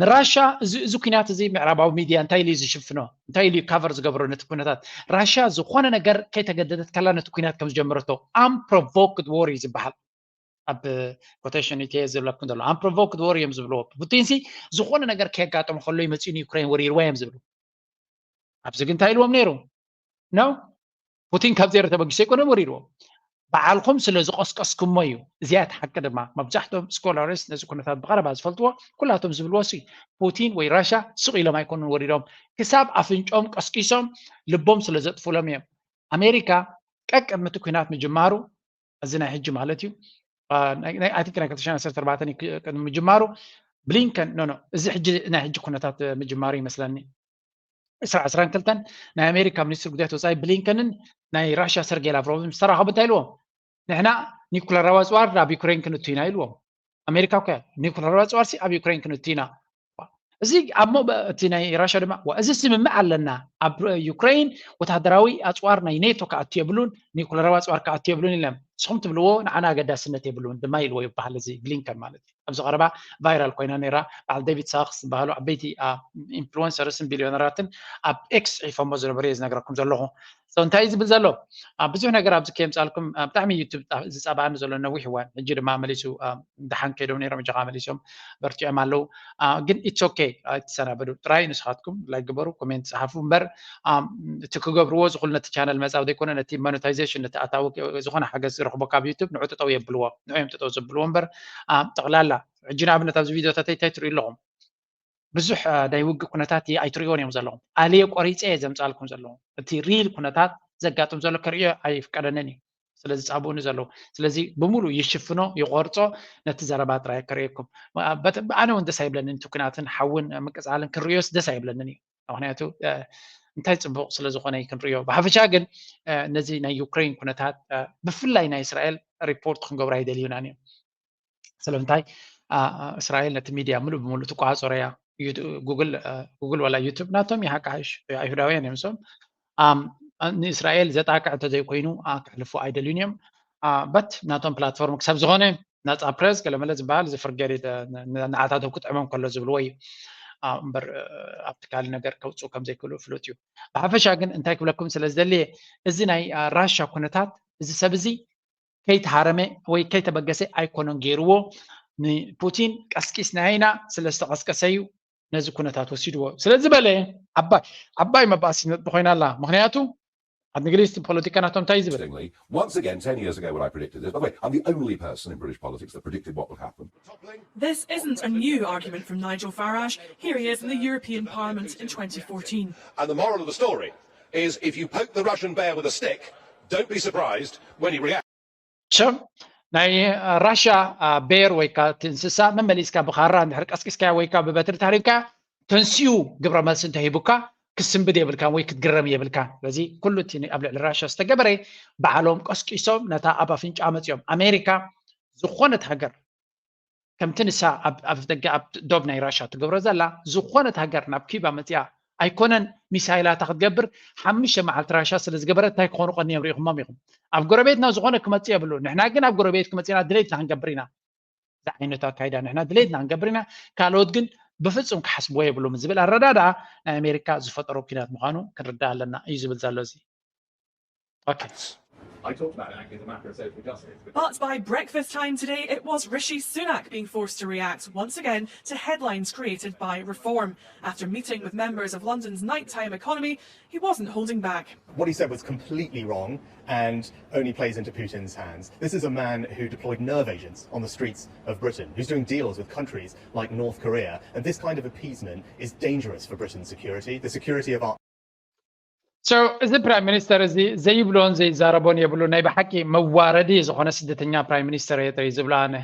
ንራሻ እዚ ኩናት እዚ ምዕራባዊ ሚድያ እንታይ ኢሉ ዝሽፍኖ እንታይ ኢሉ ካቨር ዝገብሮ ነቲ ኩነታት? ራሻ ዝኾነ ነገር ከይተገደደት ከላ ነቲ ኩናት ከም ዝጀመረቶ ኣምፕሮቮክድ ዎር እዩ ዝበሃል። ኣብ ኮቴሽን ኢትየ ዝብለኩም ዘሎ ኣምፕሮቮክድ ዎር እዮም ዝብልዎ። ፑቲንሲ ዝኾነ ነገር ከየጋጠሙ ከሎ ይመፅኡ ንዩክሬን ወሪርዋ እዮም ዝብሉ። ኣብዚ ግን እንታይ ኢልዎም ነይሩ ነው? ፑቲን ካብ ዜሮ ተበጊሱ ኣይኮነን ወሪርዎም፣ በዓልኹም ስለ ዝቐስቀስኩሞ እዩ። እዚኣ እቲ ሓቂ ድማ መብዛሕትኦም ስኮላርስ ነዚ ኩነታት ብቐረባ ዝፈልጥዎ ኩላቶም ዝብልዎ ሲ ፑቲን ወይ ራሻ ስቕ ኢሎም ኣይኮኑን ወሪዶም፣ ክሳብ ኣፍንጮም ቀስቂሶም ልቦም ስለ ዘጥፉሎም እዮም። ኣሜሪካ ቀቅድሚ እቲ ኩናት ምጅማሩ እዚ ናይ ሕጂ ማለት እዩ ኣይ ቲንክ ናይ ክልተ ሽሕን ዓሰርተ ኣርባዕተን ቅድሚ ምጅማሩ ብሊንከን ኖ ኖ እዚ ሕጂ ናይ ሕጂ ኩነታት ምጅማሩ ይመስለኒ ዕስራ ዕስራን ክልተን ናይ ኣሜሪካ ሚኒስትር ጉዳያት ወፃኢ ብሊንከንን ናይ ራሽያ ሰርጌ ላቭሮቭን ምስ ተራኸቡ እንታይ ኢልዎም? ንሕና ኒኩለራዊ ኣፅዋር ናብ ዩክሬን ክንእቱ ኢና ኢልዎም። ኣሜሪካ እኮ እያ ኒኩለራዊ ኣፅዋር ሲ ኣብ ዩክሬን ክንእቱ ኢና። እዚ ኣብ ሞ እቲ ናይ ራሽያ ድማ ዋ እዚ ስምምዕ ኣለና ኣብ ዩክሬን ወታደራዊ ኣፅዋር ናይ ኔቶ ክኣቱ የብሉን ኒኩለራዊ ኣፅዋር ክኣቱ የብሉን ኢሎም ንስኹም ትብልዎ ንዓና ኣገዳስነት የብሉን ድማ ኢልዎ ይበሃል እዚ ብሊንከን ማለት እዩ። ኣብዚ ቀረባ ቫይራል ኮይና ነይራ። በዓል ዴቪድ ሳክስ ዝበሃሉ ዓበይቲ ኢንፍሉወንሰርስን ቢልዮነራትን ኣብ ኤክስ ፅሒፎሞ ዝነበሩ እየ ዝነግረኩም ዘለኹ። እንታይ እዩ ዝብል ዘሎ? ብዙሕ ነገር ኣብዚ ከየምፃልኩም ብጣዕሚ ዩቱብ ዝፀባእኒ ዘሎ ነዊሕ እዋን ሕጂ ድማ መሊሱ ደሓን ከይዶም ነይሮም እጃኻ መሊሶም በርቲዖም ኣለዉ። ግን ኢትስ ኦኬ ኣይትሰናበዱ ጥራይ ንስኻትኩም ላይክ ግበሩ ኮሜንት ፀሓፉ እምበር እቲ ክገብርዎ ዝኽእሉ ነቲ ቻነል መፃው ዘይኮነ ነቲ ሞኔታይዜሽን ነቲ ኣታዊ ዝኾነ ሓገዝ ዝረኽቦ ካብ ዩቱብ ንዑ ጠጠው የብልዎ ንዑ እዮም ጠጠው ዘብልዎ እምበር ጠቕላላ ሕጂ ንኣብነት ኣብዚ ቪዲዮታተይ እንታይ ትሪኡ ኣለኹም ብዙሕ ናይ ውግእ ኩነታት ኣይትሪእዎን እዮም ዘለኹም ኣልየ ቆሪፀ እየ ዘምፃልኩም ዘለኹም እቲ ሪል ኩነታት ዘጋጥም ዘሎ ከርእዮ ኣይፍቀደንን እዩ ስለዚ ፃብኡኒ ዘለዉ ስለዚ ብምሉእ ይሽፍኖ ይቆርፆ ነቲ ዘረባ ጥራይ ከርእየኩም ኣነ እውን ደስ ኣይብለንን እቲ ኩናትን ሓውን ምቅፃልን ክንርእዮስ ደስ ኣይብለንን እዩ ምክንያቱ እንታይ ፅቡቅ ስለዝኮነ ክንርእዮ ብሓፈሻ ግን ነዚ ናይ ዩክሬን ኩነታት ብፍላይ ናይ እስራኤል ሪፖርት ክንገብሮ ኣይደልዩናን እዮም ስለምንታይ እስራኤል ነቲ ሚድያ ሙሉእ ብሙሉእ ትቆፃፀሮ እያ ጉግል ዋላ ዩቱብ ናቶም ይሓቃሽ ኣይሁዳውያን እዮም ሶም ንእስራኤል ዘጣቅዕ እንተዘይኮይኑ ክሕልፉ ኣይደልዩን እዮም በት ናቶም ፕላትፎርም ክሳብ ዝኾነ ናፃ ፕረስ ገለመለ ዝበሃል ዝፍርገር ንዓታቶም ክጥዕሞም ከሎ ዝብልዎ እዩ እምበር ኣብቲ ካልእ ነገር ከውፅኡ ከም ዘይክእሉ ፍሉጥ እዩ ብሓፈሻ ግን እንታይ ክብለኩም ስለ ዝደልየ እዚ ናይ ራሻ ኩነታት እዚ ሰብ እዚ ከይተሃረመ ወይ ከይተበገሰ ኣይኮነን ገይርዎ ንፑቲን ቀስቂስናዮ ኢና ስለ ዝተቀስቀሰ እዩ ነዚ ኩነታት ወሲድዎ ስለዚ በለ ዓባይ ዓባይ መባእሲ ነጥቢ ኮይና ኣላ ምክንያቱ ኣብ እንግሊዝ ፖለቲካ ናቶም እንታይ ዝብል Interestingly, once again, ten years ago when I predicted this, by the way, I'm the only person in British politics that predicted what would happen. This isn't a new argument from Nigel Farage. Here he is in the European Parliament in twenty fourteen. And the moral of the story is if you poke the Russian bear with a stick, don't be surprised when he reacts. ሸም ናይ ራሻ ቤር ወይ ካ እንስሳ መመሊስካ ብካራ እንድሕር ቀስቂስካ ወይ ካ ብበትሪ ታሪካ ተንስኡ ግብረ መልሲ እንተሂቡካ ክስንብድ የብልካን ወይ ክትግረም የብልካን ስለዚ ኩሉ እቲ ኣብ ልዕሊ ራሻ ዝተገበረ ባዕሎም ቀስቂሶም ነታ ኣብ ኣፍንጫ መፅኦም ኣሜሪካ ዝኾነት ሃገር ከምቲ ንሳ ኣብ ደገ ኣብ ዶብ ናይ ራሻ ትገብሮ ዘላ ዝኾነት ሃገር ናብ ኪባ መፅኣ ኣይኮነን ሚሳይላታ ክትገብር ሓሙሽተ መዓልቲ ራሻ ስለ ዝገበረት እንታይ ክኾኑ ቀኒዮም ርኢኹሞም ኢኹም ኣብ ጎረቤትና ዝኾነ ክመፅእ የብሉ ንሕና ግን ኣብ ጎረቤት ክመፅና ድሌትና ክንገብር ኢና ዝዓይነቱ ኣካይዳ ንሕና ድሌትና ክንገብር ኢና ካልኦት ግን ብፍፁም ክሓስብዎ የብሉም ዝብል ኣረዳድኣ ናይ ኣሜሪካ ዝፈጠሮ ኩናት ምዃኑ ክንርዳእ ኣለና እዩ ዝብል ዘሎ እዚ I talked about it, actually, as a matter of social justice. But by breakfast time today, it was Rishi Sunak being forced to react once again to headlines created by reform. After meeting with members of London's nighttime economy, he wasn't holding back. What he said was completely wrong and only plays into Putin's hands. This is a man who deployed nerve agents on the streets of Britain, who's doing deals with countries like North Korea. And this kind of appeasement is dangerous for Britain's security, the security of our So እዚ ፕራይም ሚኒስተር እዚ ዘይብሎን ዘይዛረቦን የብሉ። ናይ ብሓቂ መዋረዲ ዝኾነ ስደተኛ ፕራይም ሚኒስተር እየ ጥሪ ዝብሎ ኣነ።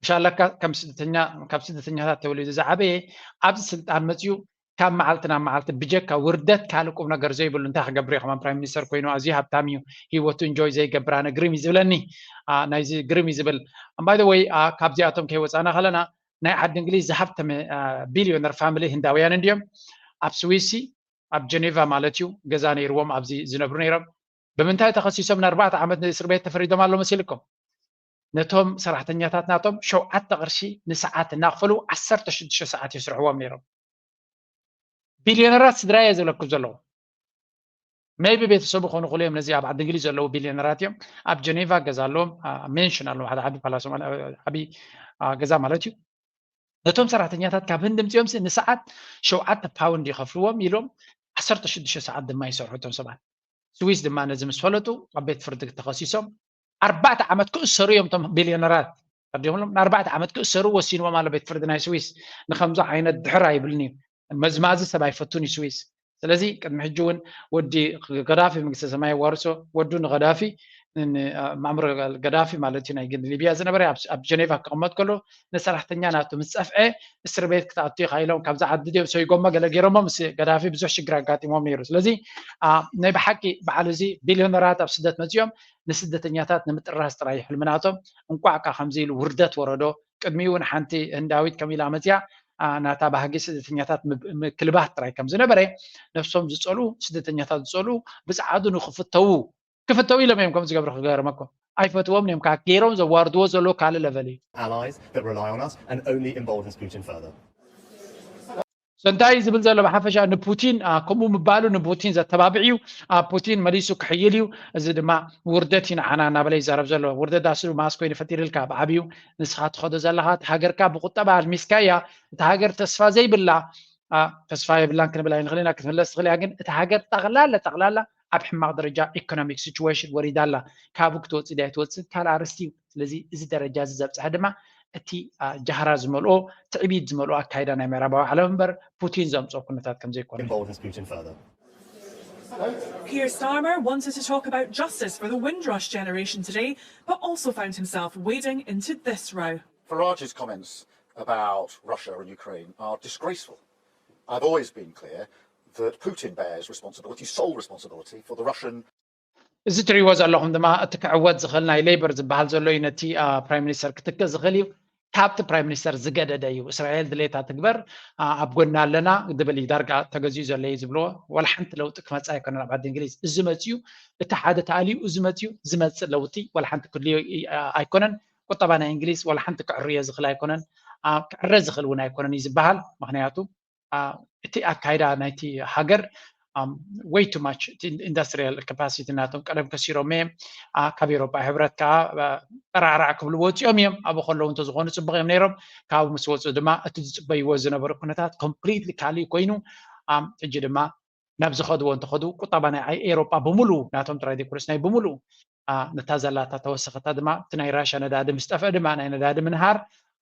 ምሻለካ ከም ስደተኛ ካብ ስደተኛታት ተወሊዱ ዝዓበየ ኣብዚ ስልጣን መፅዩ ካብ መዓልቲ ናብ መዓልቲ ብጀካ ውርደት ካልእ ቁም ነገር ዘይብሉ እንታይ ክገብር እዩ ከማን ፕራይም ሚኒስተር ኮይኑ ኣዝዩ ሃብታም እዩ፣ ሂወቱ እንጆይ ዘይገብር ኣነ ግርም እዩ ዝብለኒ። ናይዚ ግርም እዩ ዝብል። ባይ ወይ ካብዚኣቶም ከይወፃና ከለና ናይ ዓዲ እንግሊዝ ዝሃብተመ ቢልዮነር ፋሚሊ ህንዳውያን እንድዮም ኣብ ስዊሲ ኣብ ጀኔቫ ማለት እዩ ገዛ ነይርዎም ኣብዚ ዝነብሩ ነይሮም። ብምንታይ ተኸሲሶም ንኣርባዕተ ዓመት ንእስር ቤት ተፈሪዶም ኣሎ መሲልኩም? ነቶም ሰራሕተኛታት ናቶም ሸውዓተ ቅርሺ ንሰዓት እናኽፈሉ ዓሰርተ ሽዱሽተ ሰዓት የስርሕዎም ነይሮም። ቢልዮነራት ስድራ እየ ዝብለኩም ዘለኹ። ሜቢ ቤተሰቡ ክኾኑ ክእሉ እዮም። ነዚ ኣብ ዓዲ እንግሊዝ ዘለዉ ቢልዮነራት እዮም። ኣብ ጀኔቫ ገዛ ኣለዎም፣ ሜንሽን ኣለዎም፣ ሓደ ዓቢ ፓላሶም ዓቢ ገዛ ማለት እዩ። ነቶም ሰራሕተኛታት ካብ ህንዲ ምፅኦም ንሰዓት ሸውዓተ ፓውንድ ይኸፍልዎም ኢሎም ዓሰርተ ሽዱሽተ ሰዓት ድማ ይሰርሑ እቶም ሰባት። ስዊስ ድማ ነዚ ምስ ፈለጡ ኣብ ቤት ፍርዲ ተኸሲሶም ኣርባዕተ ዓመት ክእሰሩ እዮም። እቶም ቢልዮነራት ኣዲኹሎም ንኣርባዕተ ዓመት ክእሰሩ ወሲንዎም ኣሎ ቤት ፍርዲ ናይ ስዊስ። ንከምዚ ዓይነት ድሕር ኣይብልን እዩ። መዝማዚ ሰብ ኣይፈቱን እዩ ስዊስ። ስለዚ ቅድሚ ሕጂ እውን ወዲ ገዳፊ መንግስተ ሰማይ ዋርሶ ወዱ ንገዳፊ ማምር ገዳፊ ማለት እዩ ናይ ሊብያ ዝነበረ ኣብ ጀኔቫ ክቕመጥ ከሎ ንሰራሕተኛ ናቱ ምስ ፀፍዐ እስር ቤት ክትኣቱ ኢኻ ኢሎም ካብዚ ዓዲ ድዮም ሰይጎሞ ገለ ገይሮሞ ምስ ገዳፊ ብዙሕ ሽግር ኣጋጢሞም ነይሩ። ስለዚ ናይ ብሓቂ በዓል እዚ ቢልዮነራት ኣብ ስደት መፅኦም ንስደተኛታት ንምጥራስ ጥራይ ሕልምናቶም እንቋዕ ካ ከምዚ ኢሉ ውርደት ወረዶ። ቅድሚኡ እውን ሓንቲ ህንዳዊት ከም ኢላ መፅያ ናታ ባህጊ ስደተኛታት ምክልባት ጥራይ ከም ዝነበረ ነብሶም ዝፀልኡ ስደተኛታት ዝፀልኡ ብፀዓዱ ንክፍተዉ ክፍተው ኢሎም እዮም ከም ዝገብሩ ክገርመኩም ኣይፈትዎም እዮም ካብ ገይሮም ዘዋርድዎ ዘሎ ካልእ ለቨል እዩ allies that rely on us and only emboldens Putin further. So እንታይ እዩ ዝብል ዘሎ ብሓፈሻ ንፑቲን ከምኡ ምባሉ ንፑቲን ዘተባብዕ እዩ። ፑቲን መሊሱ ክሕይል እዩ። እዚ ድማ ውርደት እዩ ንዓና እናበለ ይዛረብ ዘሎ። ውርደት ዳስሉ ማስ ኮይኑ ፈጢርልካ ብዓብዩ ንስኻ ትኸዶ ዘለኻ እቲ ሃገርካ ብቁጠባ ኣልሚስካ እያ። እቲ ሃገር ተስፋ ዘይብላ ተስፋ የብላን ክንብል ኣይንኽእል ኢና ክትምለስ ትኽእል እያ ግን እቲ ሃገር ጠቕላላ ጠቕላላ ኣብ ሕማቕ ደረጃ ኢኮኖሚክ ሲቹዌሽን ወሪዳ ኣላ። ካብኡ ክትወፅእ ድያ ኣይትወፅእ ካልእ ኣርስቲ እዩ። ስለዚ እዚ ደረጃ እዚ ዘብፅሐ ድማ እቲ ጃህራ ዝመልኦ ትዕቢት ዝመልኦ ኣካይዳ ናይ ምዕራባዊ ዓለም እምበር ፑቲን ዘምፅኦ ኩነታት ከም ዘይኮነ emboldens Putin further. Keir Starmer wanted to talk about justice for the Windrush generation today, but also found himself wading into this row. Farage's comments about Russia and Ukraine are disgraceful. I've always been clear that Putin bears responsibility, sole responsibility, for the Russian እዚ ትሪእዎ ዘለኹም ድማ እቲ ክዕወት ዝኽእል ናይ ሌበር ዝበሃል ዘሎ እዩ ነቲ ፕራይም ሚኒስተር ክትክእ ዝኽእል እዩ። ካብቲ ፕራይም ሚኒስተር ዝገደደ እዩ። እስራኤል ድሌታ ትግበር ኣብ ጎና ኣለና ድብል እዩ። ዳርጋ ተገዚኡ ዘሎ እዩ ዝብልዎ። ዋላ ሓንቲ ለውጢ ክመፅእ ኣይኮነን ኣብ ዓዲ እንግሊዝ። እዚ መፅዩ እቲ ሓደ ተኣልዩ እዚ መፅዩ ዝመፅእ ለውጢ ዋላ ሓንቲ ክድልዮ ኣይኮነን። ቁጠባ ናይ እንግሊዝ ዋላ ሓንቲ ክዕርዮ ዝኽእል ኣይኮነን። ክዕረ ዝኽእል እውን ኣይኮነን እዩ ዝበሃል። ምክንያቱ እቲ ኣካይዳ ናይቲ ሃገር way too much ኢንዱስትሪያል ካፓሲቲ ናቶም ቀደም ከሲሮም እዮም። ካብ ኤሮፓ ሕብረት ከዓ ጠራዕራዕ ክብሉ ወፂኦም እዮም። ኣብኡ ከለዉ እንተዝኾኑ ፅቡቅ እዮም ነይሮም። ካብኡ ምስ ወፁ ድማ እቲ ዝፅበይዎ ዝነበሩ ኩነታት ኮምፕሊትሊ ካሊእ ኮይኑ ሕጂ ድማ ናብ ዝኸድዎ እንተኸዱ ቁጠባ ናይ ኤሮጳ ብምሉኡ ናቶም ጥራይ ዘይኮነስ ናይ ብምሉኡ ነታ ዘላታ ተወሰኸታ ድማ እቲ ናይ ራሽያ ነዳዲ ምስ ጠፍአ ድማ ናይ ነዳዲ ምንሃር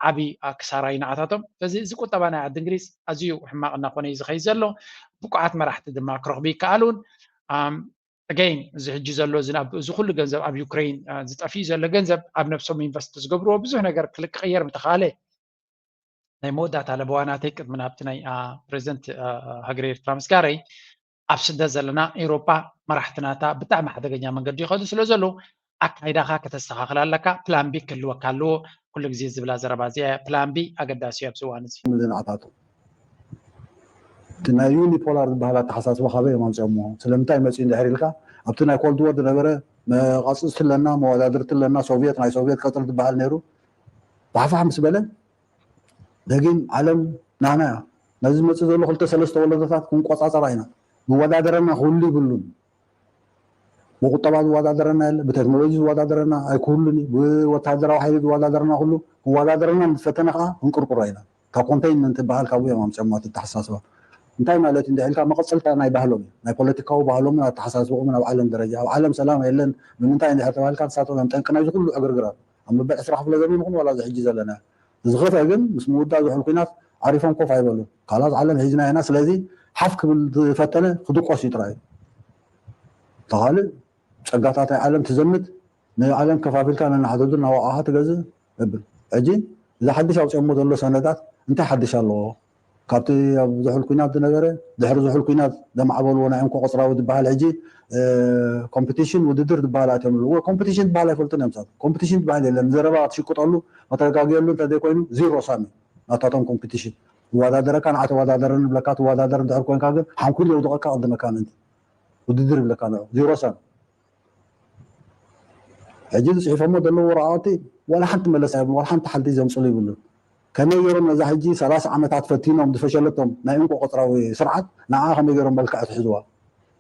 ዓብዪ ክሳራ እዩ ንዓታቶም። ስለዚ እዚ ቁጠባ ናይ ዓዲ እንግሊዝ ኣዝዩ ሕማቕ እናኾነ እዩ ዝኸይድ ዘሎ። ብቁዓት መራሕቲ ድማ ክረኽቡ ይከኣሉን። ኣገይን እዚ ሕጂ ዘሎ እዚ ኩሉ ገንዘብ ኣብ ዩክሬን ዝጠፍእ ዘሎ ገንዘብ ኣብ ነብሶም ኢንቨስት ዝገብርዎ ብዙሕ ነገር ክቅየር ምተኻእለ ናይ መወዳእታ ለበዋ ናተይ ቅድሚ ናብቲ ናይ ፕሬዚደንት ሃገር ኤርትራ ምስጋረይ ኣብ ስደት ዘለና ኤውሮጳ መራሕትናታ ብጣዕሚ ሓደገኛ መንገዲ ይኸዱ ስለ ዘለዉ ኣካይዳኻ ከተስተኻኽል ኣለካ። ፕላን ቢ ክህልወካ ኣለዎ። ኩሉ ግዜ ዝብላ ዘረባ እዚኣ እያ። ፕላን ቢ ኣገዳሲ እዩ ኣብዚ እዋን እዚ። ንዓታቱ እቲ ናይ ዩኒፖላር ዝበሃል ኣተሓሳስባ ካበይ እዮም ኣምፅኦሞ? ስለምንታይ መፅኡ እንድሕር ኢልካ ኣብቲ ናይ ኮልድ ዎር ዝነበረ መቃፅፅቲ ኣለና መወዳድርቲ ኣለና ሶቪየት ናይ ሶቪየት ቀፅሪ ዝበሃል ነይሩ ባሕፋሕ ምስ በለ ደጊም ዓለም ናህና እያ። ነዚ ዝመፅእ ዘሎ ክልተ ሰለስተ ወለዶታት ክንቆፃፀራ ኢና። ዝወዳደረና ክህሉ ይብሉን። ብቁጠባ ዝወዳደረና የለ፣ ብቴክኖሎጂ ዝወዳደረና ኣይክህሉን እዩ፣ ብወታደራዊ ሓይሊ ዝወዳደረና ኩሉ ክወዳደረና ምስ ፈተነ ከዓ እንቁርቁሮ ኢና። ካብ ኮንቴይንመንት ዝበሃል ካብኡ እዮም ኣምፅኦሞ እቲ ኣተሓሳስባ። እንታይ ማለት እንድሕር ኢልካ መቐፅልታ ናይ ባህሎም እዩ፣ ናይ ፖለቲካዊ ባህሎምን ኣተሓሳስባኦምን ኣብ ዓለም ደረጃ። ኣብ ዓለም ሰላም የለን ንምንታይ እንድሕር ተባሂልካ ንሳቶም እዮም ጠንቂ ናይዚ ኩሉ ዕግርግር ኣሎ። ኣብ መበል ዕስራ ክፍለ ዘመን ይኹን ዋላ እዚ ሕጂ ዘለና። እዚ ኸፈ ግን ምስ ምውዳእ ዝሑል ኩናት ዓሪፎም ኮፍ ኣይበሉን። ካላት ዓለም ሒዝና ኢና፣ ስለዚ ሓፍ ክብል ዝፈተነ ክድቆስ እዩ ጥራይ። ተኻልእ ጸጋታት ናይ ዓለም ትዘምት፣ ንዓለም ከፋፊልካ ነናሕተዱ እናወቓኻ ትገዝእ እብል። ሕጂ እዚ ሓድሽ ኣውፅኦሞ ዘሎ ሰነዳት እንታይ ሓድሽ ኣለዎ? ካብቲ ኣብ ዝሑል ኩናት ዝነበረ፣ ድሕሪ ዝሑል ኩናት ዘማዕበልዎ ናይ እንኮ ቆፅራዊ ዝበሃል ሕጂ ኮምፒቲሽን ውድድር ዝበሃል ኣትዮም ኣለዎ። ኮምፒቲሽን ዝበሃል ኣይፈልጡን እዮም። ሳት ኮምፒቲሽን ዝበሃል የለን። ዘረባ ትሽቅጠሉ መተጋግየሉ እንተዘይኮይኑ ዚሮ ሳሚ ናታቶም ኮምፒቲሽን። ይወዳደረካ ንዓ ተወዳደረኒ ብለካ ትወዳደር እንድሕር ኮንካ ግን ሓንኩል የውድቐካ ቅድመካ ምእንቲ ውድድር ይብለካ ንዑ ዚሮ ሳሚ። ሕጂ ዝፅሒፎሞ ዘለዉ ወረቃቅቲ ዋላ ሓንቲ መለስ ኣይብሉ፣ ዋላ ሓንቲ ሓንቲ ዘምፅሉ ይብሉ። ከመይ ገይሮም ነዛ ሕጂ ሰላሳ ዓመታት ፈቲኖም ዝፈሸለቶም ናይ እንቆ ቆፅራዊ ስርዓት ንዓ ከመይ ገይሮም መልክዕ ትሕዝዋ?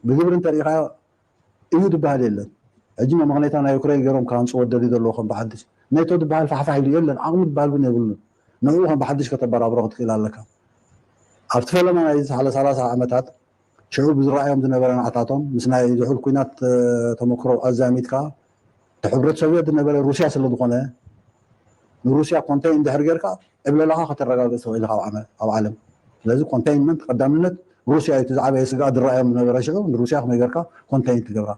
ብግብሪ እንተሪኢኻዮ እዩ ዝበሃል የለን። ሕጂ መመኽነይታ ናይ ዩክሬን ገይሮም ክሃንፅዎ ደልዩ ዘለዎ ከም ብሓድሽ ኔቶ ዝበሃል ፋሕፋሕ ኢሉ የለን፣ ዓቕሚ ዝበሃል እውን የብሉን። ንዕኡ ከም ብሓድሽ ከተበራብሮ ክትክእል ኣለካ። ኣብቲ ፈለማ ናይ ዝሓለ ሰላሳ ዓመታት ሽዑ ብዝረኣዮም ዝነበረ ንዓታቶም ምስ ናይ ዝሑል ኩናት ተመክሮ ኣዛሚድካ እቲ ሕብረት ሶቪየት ዝነበረ ሩስያ ስለ ዝኾነ ንሩስያ ኮንቴይን እንድሕር ጌርካ ዕብለላኻ ከተረጋግፅ ትኽእል ኢኻ ኣብ ዓለም። ስለዚ ኮንቴይንመንት ቀዳምነት ሩስያ እዩ። እቲ ዝዓበየ ስግኣት ዝረኣዮም ዝነበረ ሽዑ ንሩስያ ከመይ ጌርካ ኮንቴይን ትገብራ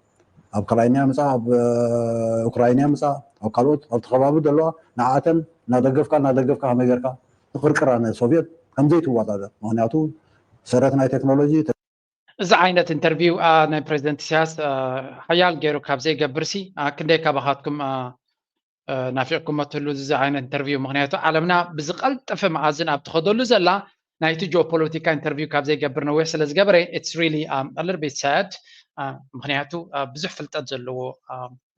ኣብ ክራይንያ ምፃ ኣብ ኡክራይንያ ምፃ ኣብ ካልኦት ኣብቲ ከባቢ ዘለዋ ንዓተን እናደገፍካ እናደገፍካ ከመይ ጌርካ ትቕርቅራ ንሶቪየት ከምዘይትወዳደር ምክንያቱ ሰረት ናይ ቴክኖሎጂ እዚ ዓይነት ኢንተርቪው ናይ ፕሬዚደንት ኢሳያስ ሓያል ገይሩ ካብ ዘይገብርሲ ክንደይ ካባኻትኩም ናፊቕኩሞ ትህሉ እዚ ዓይነት ኢንተርቪው? ምክንያቱ ዓለምና ብዝቐልጠፈ መኣዝን ኣብ ትኸደሉ ዘላ ናይቲ ጂኦፖለቲካ ኢንተርቪው ካብ ዘይገብር ነዊሕ ስለ ዝገበረ it's really a little bit sad። ምክንያቱ ብዙሕ ፍልጠት ዘለዎ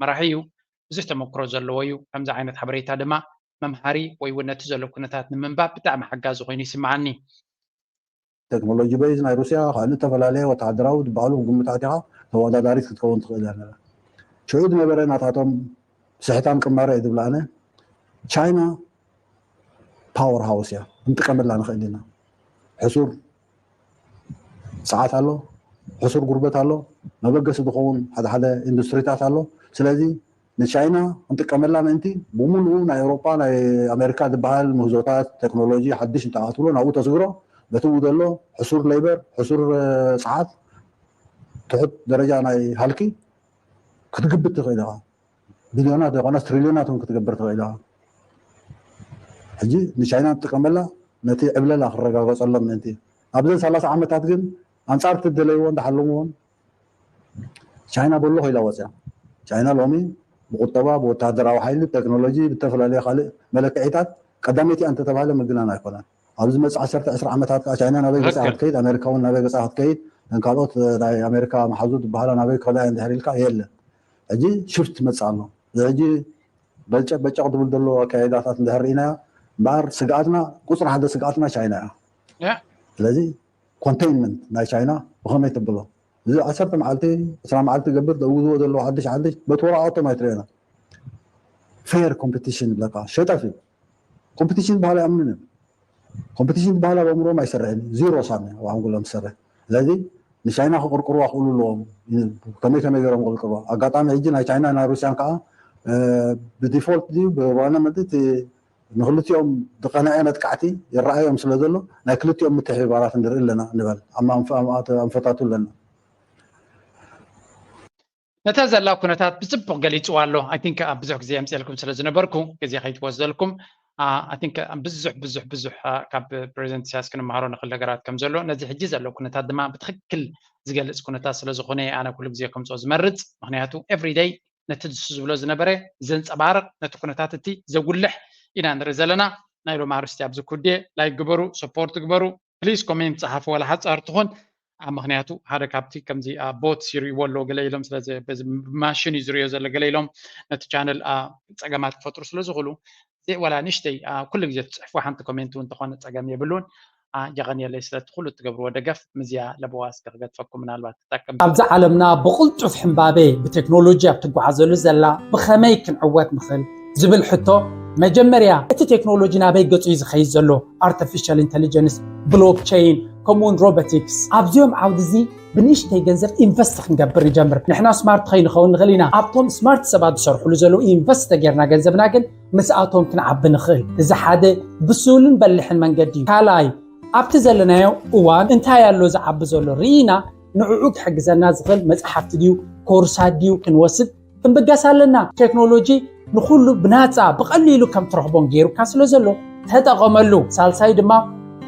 መራሒ እዩ፣ ብዙሕ ተመክሮ ዘለዎ እዩ። ከምዚ ዓይነት ሓበሬታ ድማ መምሃሪ ወይ እውን ነቲ ዘሎ ኩነታት ንምንባብ ብጣዕሚ ሓጋዚ ኮይኑ ይስምዓኒ። ቴክኖሎጂ በይዝ ናይ ሩስያ ካልእ ዝተፈላለየ ወተሃደራዊ ዝበሃሉ ግምታት ኢኻ ተወዳዳሪት ክትከውን ትኽእል እያ ነራ። ሽዑ ዝነበረ ናታቶም ስሕታን ቅማረ እዩ ዝብላ ኣነ። ቻይና ፓወር ሃውስ እያ፣ ክንጥቀመላ ንኽእል ኢና። ሕሱር ሰዓት ኣሎ፣ ሕሱር ጉርበት ኣሎ፣ መበገሲ ዝኸውን ሓደ ሓደ ኢንዱስትሪታት ኣሎ። ስለዚ ንቻይና ክንጥቀመላ ምእንቲ ብምሉኡ ናይ ኤውሮጳ ናይ ኣሜሪካ ዝበሃል ምህዞታት ቴክኖሎጂ ሓድሽ እንተኣትብሎ ናብኡ ተስግሮ በቲ ኡ ዘሎ ሕሱር ሌበር ሕሱር ሰዓት ትሑት ደረጃ ናይ ሃልኪ ክትግብት ትኽእል ኢኻ። ቢልዮናት ዘይኮነስ ትሪልዮናት እውን ክትገብር ትኽእል ኢኻ። ሕጂ ንቻይና ንጥቀመላ ነቲ ዕብለላ ክረጋገፀሎም ምእንቲ ኣብዘን ሰላሳ ዓመታት ግን ኣንፃር እቲ ደለይዎ እንዳሓለምዎን ቻይና በሎ ከይላ ወፅያ። ቻይና ሎሚ ብቁጠባ ብወታደራዊ ሓይሊ ብቴክኖሎጂ ብተፈላለየ ካልእ መለክዒታት ቀዳመይቲ እያ እንተተባሃለ ምግናን ኣይኮነን። ኣብዚ መፅእ ዓሰርተ ዕስራ ዓመታት ከዓ ቻይና ናበይ ገፃ ክትከይድ ኣሜሪካ እውን ናበይ ገፃ ክትከይድ እን ካልኦት ናይ ኣሜሪካ መሓዙ ዝበሃላ ናበይ ክኸዳ እየ እንድሕር ኢልካ የለን። ሕጂ ሽፍት መፅእ ኣሎ። እዚ ሕጂ በጨቅ በጨቅ ዝብል ዘሎ ኣካይዳታት እንድሕር ርኢናዮ እምበኣር ስግኣትና ቁፅሪ ሓደ ስግኣትና ቻይና እያ። ስለዚ ኮንቴይንመንት ናይ ቻይና ብኸመይ ትብሎ? እዚ ዓሰርተ መዓልቲ ዕስራ መዓልቲ ገብር ዘእውዝዎ ዘለዉ ሓድሽ ሓድሽ በቲ ወረቓቕቶም ኣይትርእዮና። ፌር ኮምፒቲሽን ይብለካ ሸጠፍ እዩ። ኮምፒቲሽን ዝበሃል ኣይኣምንን እዮም። ኮምፒቲሽን ዝበሃል ኣብ ኣእምሮም ኣይሰርሕን እዩ። ዚሮ ሳሚ ኣብ ሓንጎሎም ዝሰርሕ። ስለዚ ንቻይና ክቕርቅርዋ ክእሉ ኣለዎም። ከመይ ከመይ ገይሮም ክቕርቅርዋ። ኣጋጣሚ ሕጂ ናይ ቻይና ናይ ሩስያን ከዓ ብዲፎልት ድዩ ብዋና መድቲ ንክልቲኦም ዝቐንዐ መጥቃዕቲ ይረኣዮም ስለ ዘሎ ናይ ክልቲኦም ምትሕብባራት ንርኢ ኣለና ንበል ኣንፈታቱ ኣለና። ነታ ዘላ ኩነታት ብፅቡቕ ገሊፅዋ ኣሎ። I think ብዙሕ ግዜ የምፅልኩም ስለ ዝነበርኩ ግዜ ከይትወስደልኩም I think ብዙሕ ብዙሕ ብዙሕ ካብ ፕሬዚደንት ኢሳያስ ክንመሃሮ ንኽእል ነገራት ከም ዘሎ ነዚ ሕጂ ዘሎ ኩነታት ድማ ብትኽክል ዝገልፅ ኩነታት ስለ ዝኾነ ኣነ ኩሉ ግዜ ከምፅኦ ዝመርፅ። ምክንያቱ everyday ነቲ ንሱ ዝብሎ ዝነበረ ዘንፀባርቕ ነቲ ኩነታት እቲ ዘጉልሕ ኢና ንርኢ ዘለና። ናይ ሎም ኣርስቲ ኣብዚ ኩዴ ላይክ ግበሩ፣ ሰፖርት ግበሩ፣ ፕሊዝ ኮሜንት ፀሓፉ ዋላ ሓፃር ትኾን። ምክንያቱ ሓደ ካብቲ ከምዚ ቦት ይርእይዎ ኣለዎ ገለ ኢሎም ስለዚ ማሽን እዩ ዝርእዮ ዘሎ ገለ ኢሎም ነቲ ቻነል ፀገማት ክፈጥሩ ስለ ዝኽእሉ ዋላ ንሽተይ ኩሉ ግዜ ትፅሕፉ ሓንቲ ኮሜንት እውን ተኾነ ፀገም የብሉን። የቐንየለይ ስለቲ ኩሉ እትገብርዎ ደገፍ። ምዝያ ለበዋ እስከ ክገድፈኩም ምናልባት ትጠቅም ኣብዚ ዓለምና ብቕልጡፍ ሕምባቤ ብቴክኖሎጂ ኣብ ትጓዓዘሉ ዘላ ብኸመይ ክንዕወት ንኽእል ዝብል ሕቶ መጀመርያ እቲ ቴክኖሎጂ ናበይ ገጹ እዩ ዝኸይድ ዘሎ? ኣርቲፊሻል ኢንቴሊጀንስ፣ ብሎክቸይን ከምኡውን ሮቦቲክስ ኣብዚኦም ዓውዲ እዚ ብንእሽተይ ገንዘብ ኢንቨስት ክንገብር ንጀምር። ንሕና ስማርት ከይንኸውን ንኽእል ኢና። ኣብቶም ስማርት ሰባት ዝሰርሕሉ ዘለዉ ኢንቨስት ተጌርና ገንዘብና ግን ምስኣቶም ክንዓቢ ንኽእል። እዚ ሓደ ብስሉን በልሕን መንገዲ እዩ። ካልኣይ ኣብቲ ዘለናዮ እዋን እንታይ ኣሎ ዝዓቢ ዘሎ ርኢና ንዕኡ ክሕግዘና ዝኽእል መፅሓፍቲ ድዩ ኮርሳት ድዩ ክንወስድ ክንብገስ ኣለና። ቴክኖሎጂ ንኹሉ ብናፃ ብቐሊሉ ከም ትረኽቦን ገይሩካ ስለ ዘሎ ተጠቐመሉ። ሳልሳይ ድማ